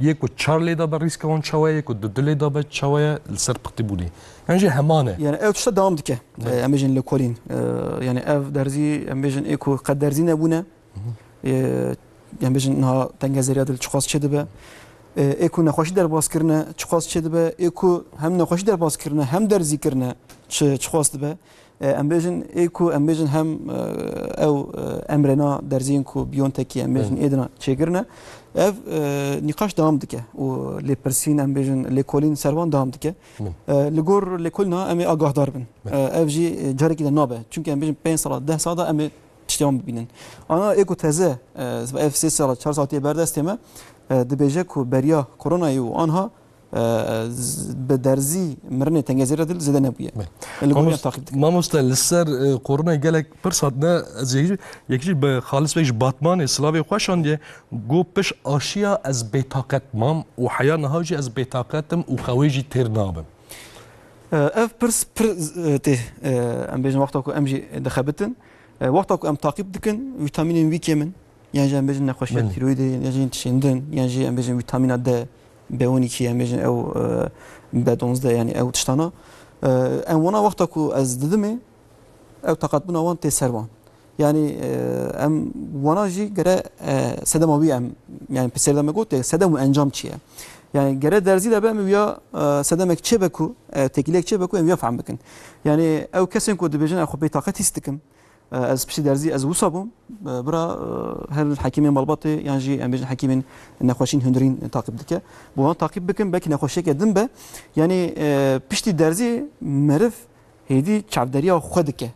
yê ku çar lê dabe rîska wan çawa ye, yê ku du du lê dabe çawa ye li ser pixtîbûnê? Yan jî heman e? Yani ew tişta dewam dike. Evet. E, em bêjin lêkolîn. E, yani ev derzî, em bêjin ê ku qet derzî nebûne. Hı hı. E, em bêjin niha tengezeriya dil çiqas çêdibe. E, ê ku nexweşî derbas kirine çiqas çêdibe. Ê ku hem nexweşî derbas kirine hem derzî kirine çi, çiqas dibe. E, em bêjin, ê ku em bêjin hem, e, ew, e, emrena derziyên ku Biontechê em bêjin Belê. êdina çêkirine. Ev, e, nîqaş dewam dike û lêpirsîn em bêjin lêkolîn ser wan dewam dike. Belê. E, li gor lêkolîna em ê agahdar bin. Belê. E, ev jî, e, carekî de nabe. Çunke em bêjin pênc sala, deh sala da em ê tiştê wan bibînin. Ana ê ku teze, e, ev sê sala, çar sala tê ber destê me, e, dibêje ku beriya koronayê û anha e, z-, bi derzî mirinê tengezêra dil zêde nebûye. Belê. Li gor Mamos-, yan taqîb dikin. Mamoste, li ser, e, koronayê gelek pirs hatine, ez yek jî, yek jî bi Xalis Bey ji Batmanê silavê xwe şandiye, got, piş aşiya ez bêtaqet mam û heya niha jî ez bêtaqet im û xewê jî têr nabim. E, ev pirs pir, e, tê, e, em bêjin wexta ku em jî dixebitin, e, wexta ku em taqîb dikin, vîtamînên wî kêm in, yan jî em bêjin nexweşiya Belê. tîroyîdê, yan jî tişên din, yan jî em bêjin vîtamîna D, B on iki, em bêjin ew, e, B dozdeh, yani ew tiştana. E, em wana wexta ku ez didimê, ew taqetbûna wan tê ser wan. Yani, e, em wana jî gere, e, sedema wî em, yani pirsê de me got, sedem û encam çi ye? Yani gere derzî de be em wiya, e, sedemek çê be ku, e, têkiliyek çê be ku em wiya fehm bikin. Yani ew kesên ku dibêjin ew xwe bêtaqet hîs dikim, e, ez piştî derzî ez wisa bûm, e, bira, e, her hekîmên malbatê yan jî em bêjin hekîmên nexweşîn hundirîn taqîb dike. Bi wan taqîb bikin, belkî nexweşiyeke din be. Yanî, e, piştî derzî meriv hêdî çavderiya xwe dike.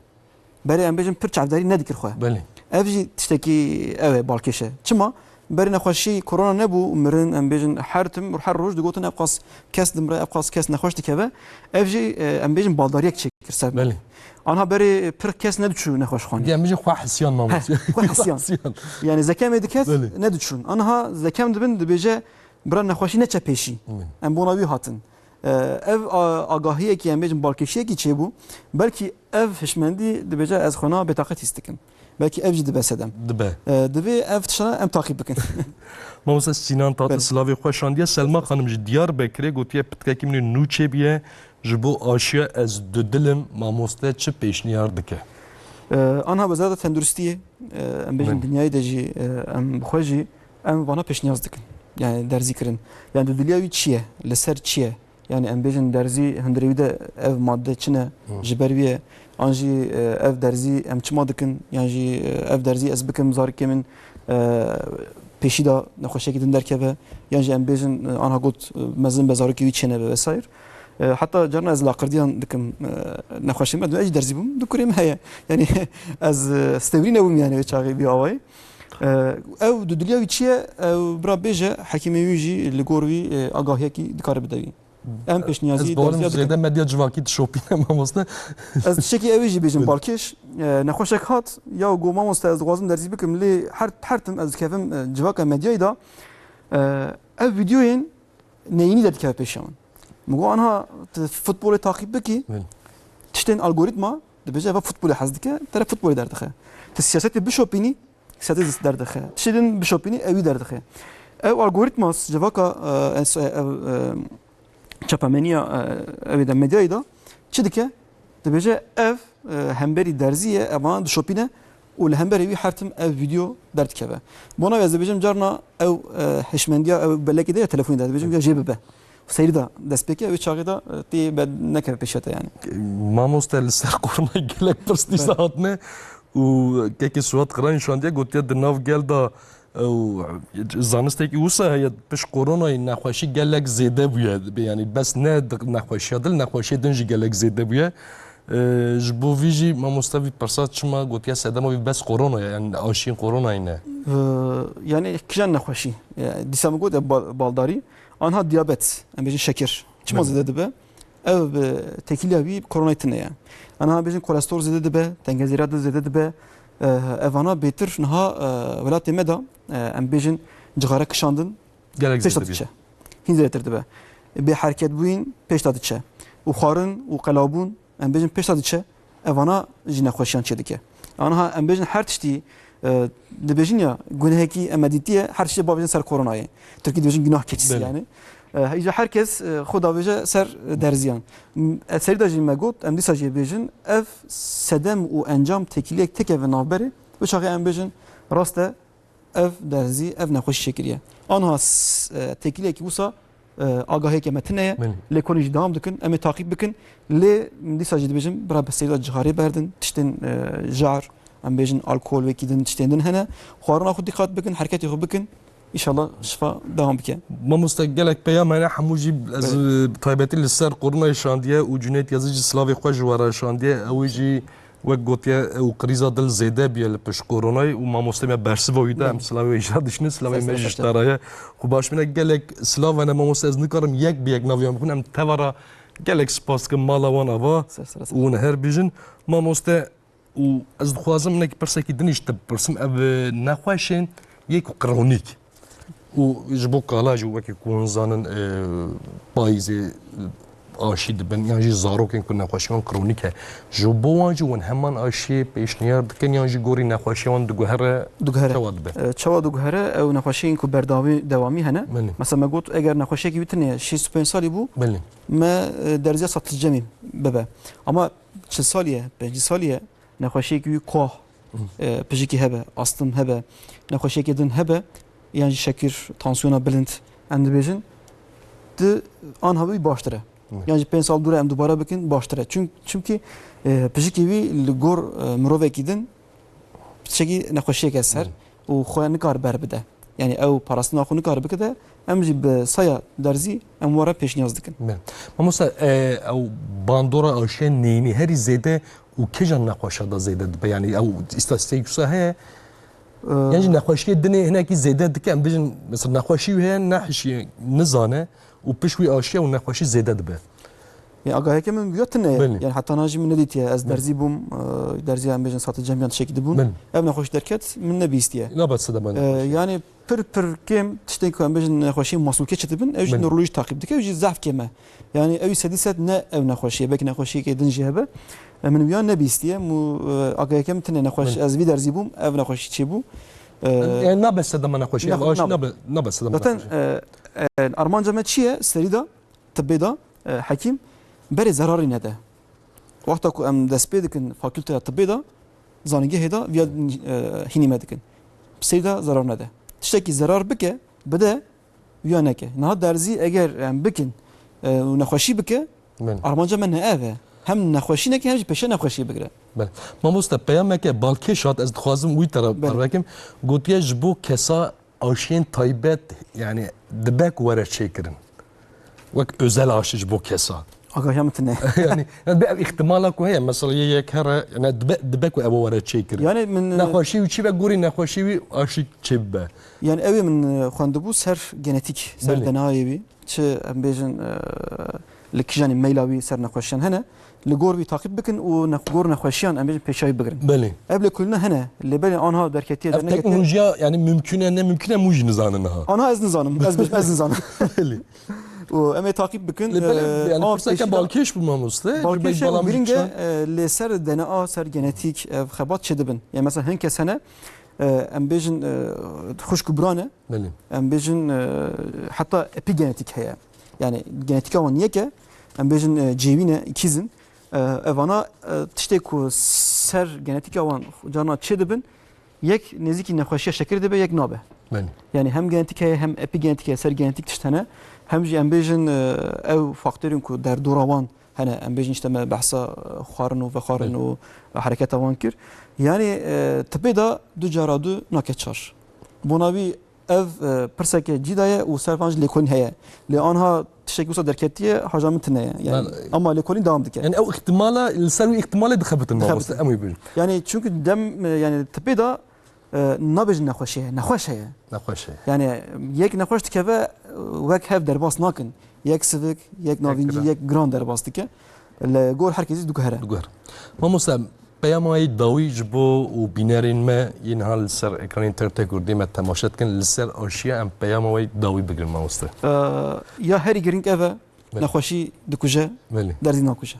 Berê em bêjin pir çavderî nedikir xwe. Belê. Ev jî tiştekî ew e, balkêş e. Çima? berê nexweşî korona nebû, mirin, em bêjin, her tim, her roj digotin, ev qas kes dimre, ev qas kes nexweş dikeve. Ev jî, e, em bêjin, baldariyek çêkir ser. Belê. Anha berê pir kes nediçû nexweşxanê. Em bêjin xwe hisiyan, mamoste. He, xwe hisiyan. Xwe hisiyan. Yani zekem ê diket, Belê. nediçûn. Anha zekem dibin, dibêje, bira, nexweşî neçe pêşî. Belê. Em bona wî hatin. E, ev a-, agahiyekî, em bêjin, balkêşiyekî çêbû. Belkî ev hişmendî dibêje, ez xwe na bêtaqet hîs dikim. Belkî ev jî dibe sedem. Dibe. E, divê ev tiştana em taqîb bikin. Mamoste Sînan Tatlı Belê. silavê xwe şandiye. Selma Xanim ji Diyarbekirê gotiye, pitikekî min ê nû çêbûye, ji bo aşiya ez dudil im, mamoste çi pêşniyar dike? E, anha wezareta tenduristiyê, e, em bêjin Belê. dinyayê de jî, e, em bi xwe jî em vana pêşniyaz dikin. Yani derzî kirin. Yani dudiliya wî çi ye? Li ser çi ye? Yani em bêjin derzî hundirê wî de ev madde çi ne? Hı. Ji ber wî ye. An jî, e, ev derzî em çima dikin? Yan jî, e, ev derzî ez bikim zarikê min, e, pêşî de nexweşiyekî din derkeve? Yan jî em bêjin, e, anha got, e, mezin be, zarokê wî çênebe vesaire. E, heta carna ez laqirdiyan dikim, e, nexweşê me, ez jî derzî bûm, du kurê me heye. Yani ez, e, stewrî nebûm yani wê çaxê vî awayî. E, ew dudiliya wî çi ye? Ew bira bêje, hekîmê wî jî li gor wî, e, agahiyekî dikare bide wî. Em pêşniyazî Ez bawerim derziya dikin. zêde medya civakî dişopîne, mamoste. Ez tiştekî ew ê jî bêjim, Buyurun. balkêş. E, nexweşek hat, ya got, mamoste, ez dixwazim derzî bikim, lê her, her tim ez dikevim, e, civaka medyayê de. E, ev vîdeoyên neyînî de dikeve pêşiya min. Min got, anha tu futbolê taqîb bikî, Buyurun. tiştên algoritma, dibêje, eva futbolê hez dike, tere futbolê derdixe. Tu siyasetê bişopînî, siyasetê derdixe. Tiştê din bişopînî, ewî derdixe. Ew algoritma, civaka, e, es-, e, ev, e, çapemeniya, e, ew ê de, medyayê de çi dike? Dibêje, ev, e, hemberî derzî ye, ev vana dişopîne û li hemberî wî her tim ev vîdeo derdikeve. Bona ez dibêjim, carna ew, e, hişmendiya ew belekê de ya telefonê de, dibêjim, ya jê bibe. Seyrî de dest pê ke, ew çaxê de, e, tê be nekeve pêşiya te yani. Mamoste, li ser korona gelek pirs dîsa Belê. hatine û kekê Suat Qirayîn şandiye, gotiye, di nav gel de Ew, zanistekî wisa heye, pişt koronayê nexweşî gelek zêde bûye. Yani bes ne di-, nexweşiya dil, nexweşiyê din jî gelek zêde bûye. Ee, ji bo vî jî mamoste vî pirsa çima gotiye sedema wî bes korona ye, yani aşiyên koronayê ne? Ee, yani kîjan nexweşî? Ee, dîsa min got ya bal-, baldarî, anha diyabet, em bêjin şekir. Çima Evet. zêde dibe? Ev bi têkiliya wî koronayê tune ye. Aniha bêjin kolesterol zêde dibe, tengezêra dil zêde dibe. E, evana bêtir niha, e, welatê me de, e, em bêjin cixare kişandin Gelek pêş de zêde diçe. Hîn zêdetir dibe. Bêherketbûyîn pêş de diçe. Û xwarin û qelawbûn, em bêjin, pêş de diçe. Evana jî nexweşiyan çêdike. Aniha em bêjin her tiştî, e, dibêjin ya, gunehekî em me dîtiye, her tiştê bavêjin ser koronayê. Tirkî dibêjin günah keçisi Belê. yani. E, îca her kes, e, xwe davêje ser, e, derziyan. M-, e, serî de jî me got, em dîsa jî bêjin, ev sedem û encam têkiliyek têkeve navberê, wê çaxê em bêjin, rast e, ev derzî, ev nexweşî çêkiriye. Anha s-, e, têkiliyekî wisa e, agahiyeke me tune ye. Belê. Lêkolîn jî dewam dikin. Em ê taqîb bikin. Lê dîsa jî dibêjim, bira bi seyda ciharê berdin. Tiştên, e, jar, em bêjin alkol wekî din, tiştên din hene. Xwarina xwe dîqat bikin, hereketê xwe bikin. Înşallah şifa dewam bike. Mamoste, gelek peyam hene, hemû jî ez, Belê. e, bi taybetî li ser koronayê şandiye û Cüneyt Yazıcı jî silavê xwe ji we re şandiye. Ew jî Wek gotiye, ew krîza dil zêde bûye li pişt koronayê û mamoste me bersiva wî da, em Belê. silavê wê jî dişînin, silavê Ser me jî selamet. ji te re ye. Xwe baş bîne, gelek silav hene mamoste, ez nikarim yek bi yek navê wan bixwînim, em teva re gelek spas dikim mala wan ava Ser sera û hûn her bijin. Mamoste, û ez dixwazim hinek pirsekî din jî te bipirsim, ev, e, nexweşên yek û kronîk. Û ji bo kala jî wekî ku hûn zanin, e, payîzê, e, aşî dibin, yan jî zarokên ku nexweşiyan kronîk e. Ji bo wan jî hûn heman aşiyê pêşniyar dikin, yan jî gorî nexweşiya wan diguhere, Diguhere. çawa dibe? E, çawa diguhere? Ew nexweşiyên ku berdawî, dewamî hene. Belê. Mesela me got, eger nexweşiyekî wî tune ye, şêst û pênc salî bû, Belê. me, e, derziya sed cemî bibe. Ama çil salî ye, pêncî salî ye, nexweşiyekî wî koa, Hı. e, pijikî hebe, astım hebe, nexweşiyekê din hebe, yan jî şekir, tansiyona bilind, em dibêjin, di anha wî baştir e. Hı. Yan jî pênc sal dûre em dubare bikin, baştir e. Çim-, çimkî, e, pijikê wî li gor, e, mirovekî din tiştekî nexweşiyek e ser Hı. û xwe nikar ber bide. Yani ew parastina xwe nikare bike de, em jî bi saya derzî em were pêşniyaz dikin. Belê. Mamoste, e, ew bandora aşiya neyînî herî zêde û kêjan nexweşa de zêde dibe? Yani ew îstatîstîkek wisa heye? Yan jî nexweşiyê dinê hinekî zêde dike, em bijin, mesela nexweşî wî heye, nehişiyê, nizane û pişt wî aşiye û nexweşî zêde dibe. Ya agaheke min ya tune ye. Belê. Yani heta niha jî min nedîtiye. Ez Belê. derzî bûm, e, derziya em bêjin saetê cem yan tiştekî dibûn. Belê. Ev nexweşî derket, min nebîstiye. Nabe sedema E, nexweşî. Yani pir pir kêm tiştên ku em bêjin nexweşiyên masûlkê çêdibin, ew jî Belê. newrolojî taqîb dike, ew jî zehf kêm e. Yani ew sedî sed ne ew nexweşî ye, belkî nexweşiyeke din jî hebe. E, min wiya nebîstiye, mû, e, agaheke min tune nexweş, Belê. ez vî derzî bûm, ev nexweşî çêbû. E, Yani nabe sedema nexweşî, Nex-, ev aşî nabe. nabe, nabe sedema Zaten, nexweşî. e, e, armanca me çi ye? Serî de, tibê de, e, hekîm berê zerarî nede. Wexta ku em dest pê dikin fakülteya tibê de, zanîngehê de viya, e, hînî me dikin. Serî de zerar nede. Tiştekî zerar bike, bide, viya neke. Niha derzî eger em bikin, e, û nexweşî bike, Belê. armanca me ne ev e. Hem nexweşî neke, hem jî pêşe nexweşiyê bigire. Belê. Mamoste, peyameke balkêş hat, ez dixwazim wî te re Belê. parve kim. Gotiye ji bo kesa aşiyên taybet, yani dibe ku were çêkirin. Wek özel aşi ji bo kesa. Agahiya min tune. Yani, yani bi ev ihtimala ku heye, mesela yê yek here, yani dibe, dibe ku ew were çêkirin. Yani min, e, Nexweşî wî çi be, gorî nexweşî wî aşî çê bibe. Yani ew ê min, e, xwendibû ser genetîk, ser Belê. D N A'yê wî. Çi em bêjin, e, li kijanî meyla wî ser nexweşiyan hene. Li gor wî taqîb bikin û nex-, gor nexweşiyan em bêjin pêşayî bigirin. Belê. Ev lêkolîna hene, lê belê anha derketiye Ev derneketiye. teknolojiya, yani mümkün e, ne mümkün e, em wî jî nizanin niha. Anha ez nizanim, ez bêjim ez nizanim. Belê. Û em ê taqîb bikin, Lê belê, e, yani ama pirseke pêşî de balkêş bû mamoste, ji Balkêş ber e û balam girîng e, biçan. e, lê ser D N A, ser genetîk, ev xebat çêdibin. Yani mesela hin kes hene, e, em bêjin, e, xwişk û bira ne, Belê. em bêjin, e, heta epigenetik heye. Yani genetîka wan yek e, em bêjin, e, cêwî ne, îkîz in. E, evana, e, tiştê ku ser genetîka wan carna çêdibin, yek nêzîkî nexweşiya şekerê dibe, yek nabe. Belê. Yani hem genetîk heye, hem epigenetik heye, ser genetîk tişt hene. Hem jî em bêjin, e, ew faktorên ku derdora wan hene, em bêjin işte me behsa, e, xwarin û vexwarin Belê. û hereketa wan kir. Yani, e, tibê de du cara du nake çar. Bona wî ev, e, pirseke cî de ye û ser van jî lêkolîn heye. Lê anha tiştekî wisa derketiye, haja min tune ye. Yani, Belê. ama lêkolîn dewam dike. Yani ew ihtimala, li ser wî ihtimalê dixebitin Dixebitin. mamoste, em wî bêjin. Yani çünkü dem, e, yani tibê de, e, nabêjin nexweş heye, nexweş heye. Nexweş heye. Yani yek nexweş dikeve, e, wek hev derbas nakin. Yek sivik, yek Yek navîncî, giran. yek giran derbas dike. Li gor her kesî diguhere. Diguhere. Mamoste, peyama wê dawî ji bo û bînerên me yên niha li ser ekranên T R T Kurdî me temaşe dikin, li ser aşiya em peyama wê dawî bigirin mamoste. Ee, ya herî girîng ev e, Belê. nexweşî dikuje, Belê. derzî nakuje.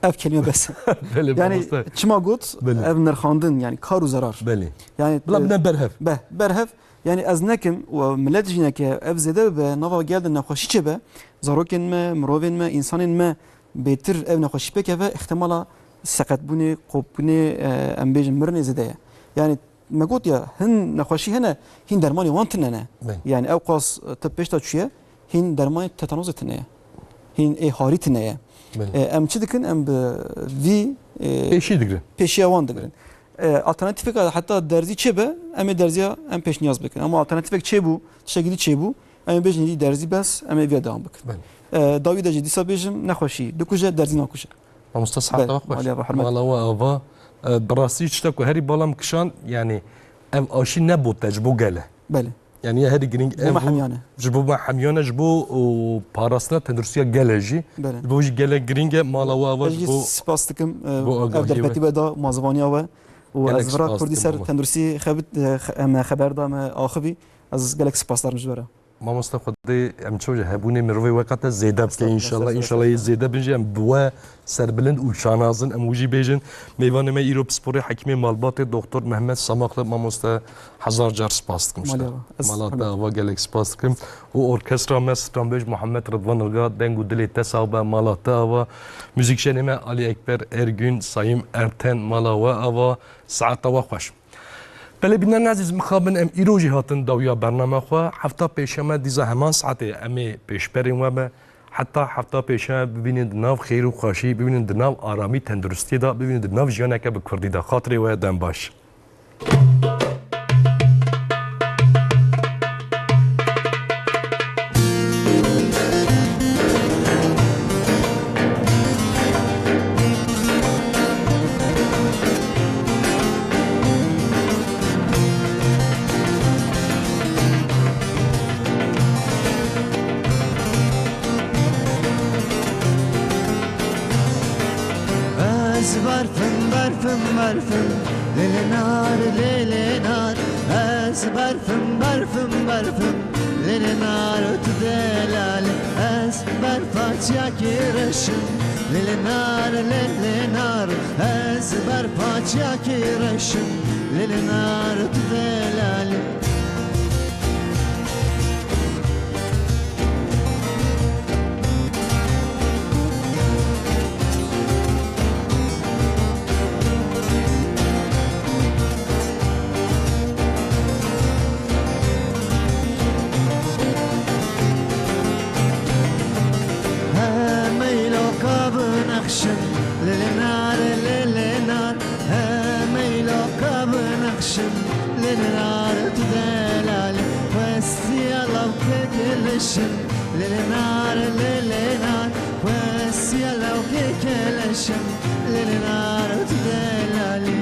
Ev kelîme bes. Belê, Yani mamoste. çima got, Belê. ev nirxandin, yani kar û zerar. Belê. Yani, Bila e, bine berhev. be, berhev. Yani ez nekim û millet jî neke, ev zêde bibe, nava gel de nexweşî çêbe, zarokên me, mirovên me, însanên me bêtir ev nexweşî pêkeve, ihtimala seqetbûnê, qopbûnê, e, em bêjin mirinê zêde ye. Yani me got ya, hin nexweşî hene, hîn dermanê wan tune ne. Belê. Yani ew qas, e, tib pêş de çûye, hîn dermanê tetanozê tune ye. Hîn ê harî tune ye. Belê. E, em çi dikin? Em bi vî, e, Pêşî digirin. pêşiya wan digirin. E, alternatîfeka heta derzî çêbe, em ê derziya em pêşniyaz bikin. Ama alternatîfek çêbû, tiştekî dî çêbû, em ê bêjin îdî derzî bes, em ê viya devam bikin. Belê. E, dawî de jî dîsa bêjim, nexweşî dikuje, derzî nakuje. Mamoste, siheta Belê, we xweş. maliya we hurmet. Mala we ava. E, bi rastî tiştek ku herî bala min kişand, yani ev aşî ne bo te, ji bo gel e. Belê. Yani ya herî girîng Bo ev me bû, hemiyane. ji bo me hemiyane, ji bo, o, parastina tenduristiya gel e jî. Belê. Ji bo jî gelek girîng e, mala we ava Ez ji jî bo spas dikim, e, bo ev agahiyê derfetî we. we da, mazivaniya we. Û Gelek ez vira spas Kurdî dikim ser baba. tenduristî xebit, e, xe-, me xeber da, me axivî. Ez gelek spasdar im ji we re. Mamoste Xwedê em çawa ji hebûnê mirovê weka te zêde bike Estağfurullah, înşallah. estağfurullah, Înşallah yê estağfurullah. zêde bin jî em bi we serbilind û şanaz in, em wî jî bêjin. Mêvanê me îro pisporê hekîmê malbatê Doktor Mehmet Samaxli, mamoste, hezar car spas dikim ji te. Mala we. Ez Mala te hurmet. ava gelek spas dikim. Û orkestra me stranbêj Muhammed Ridvan Ilga, deng û dilê te sax be, mala te ava. Muzîkjenê me Ali Ekber Ergün, Sayim Erten, mala we ava. Saeta we xweş. Belê bînerên ezîz, mixabin em îro jî hatin dawiya bernama xwe. Hefta pêşeme dîsa heman saetê em ê pêşberên we be. Heta hefta pêşeme bibînin di nav xêr û xweşî, bibînin di nav aramî tenduristiyê de, bibînin di nav jiyaneke bi kurdî de. Xatirê we dem baş. Berfim, lê lê nar, lê lê nar, ez berfim, berfim, berfim, lê lê nar, tu delalî, ez berfa çiyakî reşim, lê lê nar, lê lê nar, ez berfa çiyakî reşim, lê lê nar, tu delalî. Hemeylo ka binexşim, lê lê nar, lê lê nar, hemeylo ka binexşim, lê lê nar, tu delalî, xwestiya lawkê keleşim, lê lê nar, lê lê nar, xwestiya lawkê keleşim, lê lê nar, tu delalî.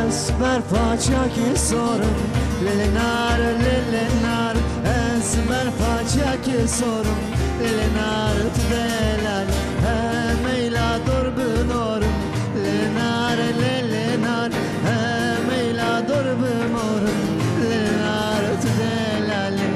Ez berfa çiyakî sorim, lê lê nar, lê lê nar. Ez berfa çiyakî sorim, lê lê nar, tu delalî, hemeyla dor binorim, lê lê nar, lê lê nar, hemeyla dor bimorim, lê lê nar, tu delalî.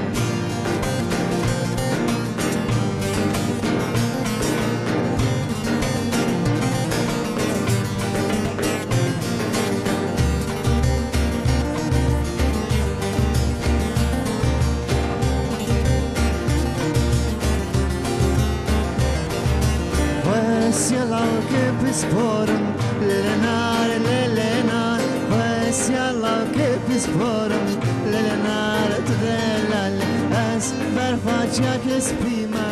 Xwesiya lawkê pisporim, lê lê nar, lê lê nar. Xwesiya lawkê pisporim, lê lê nar, tu delalî, ez berfa çiyakê spî me.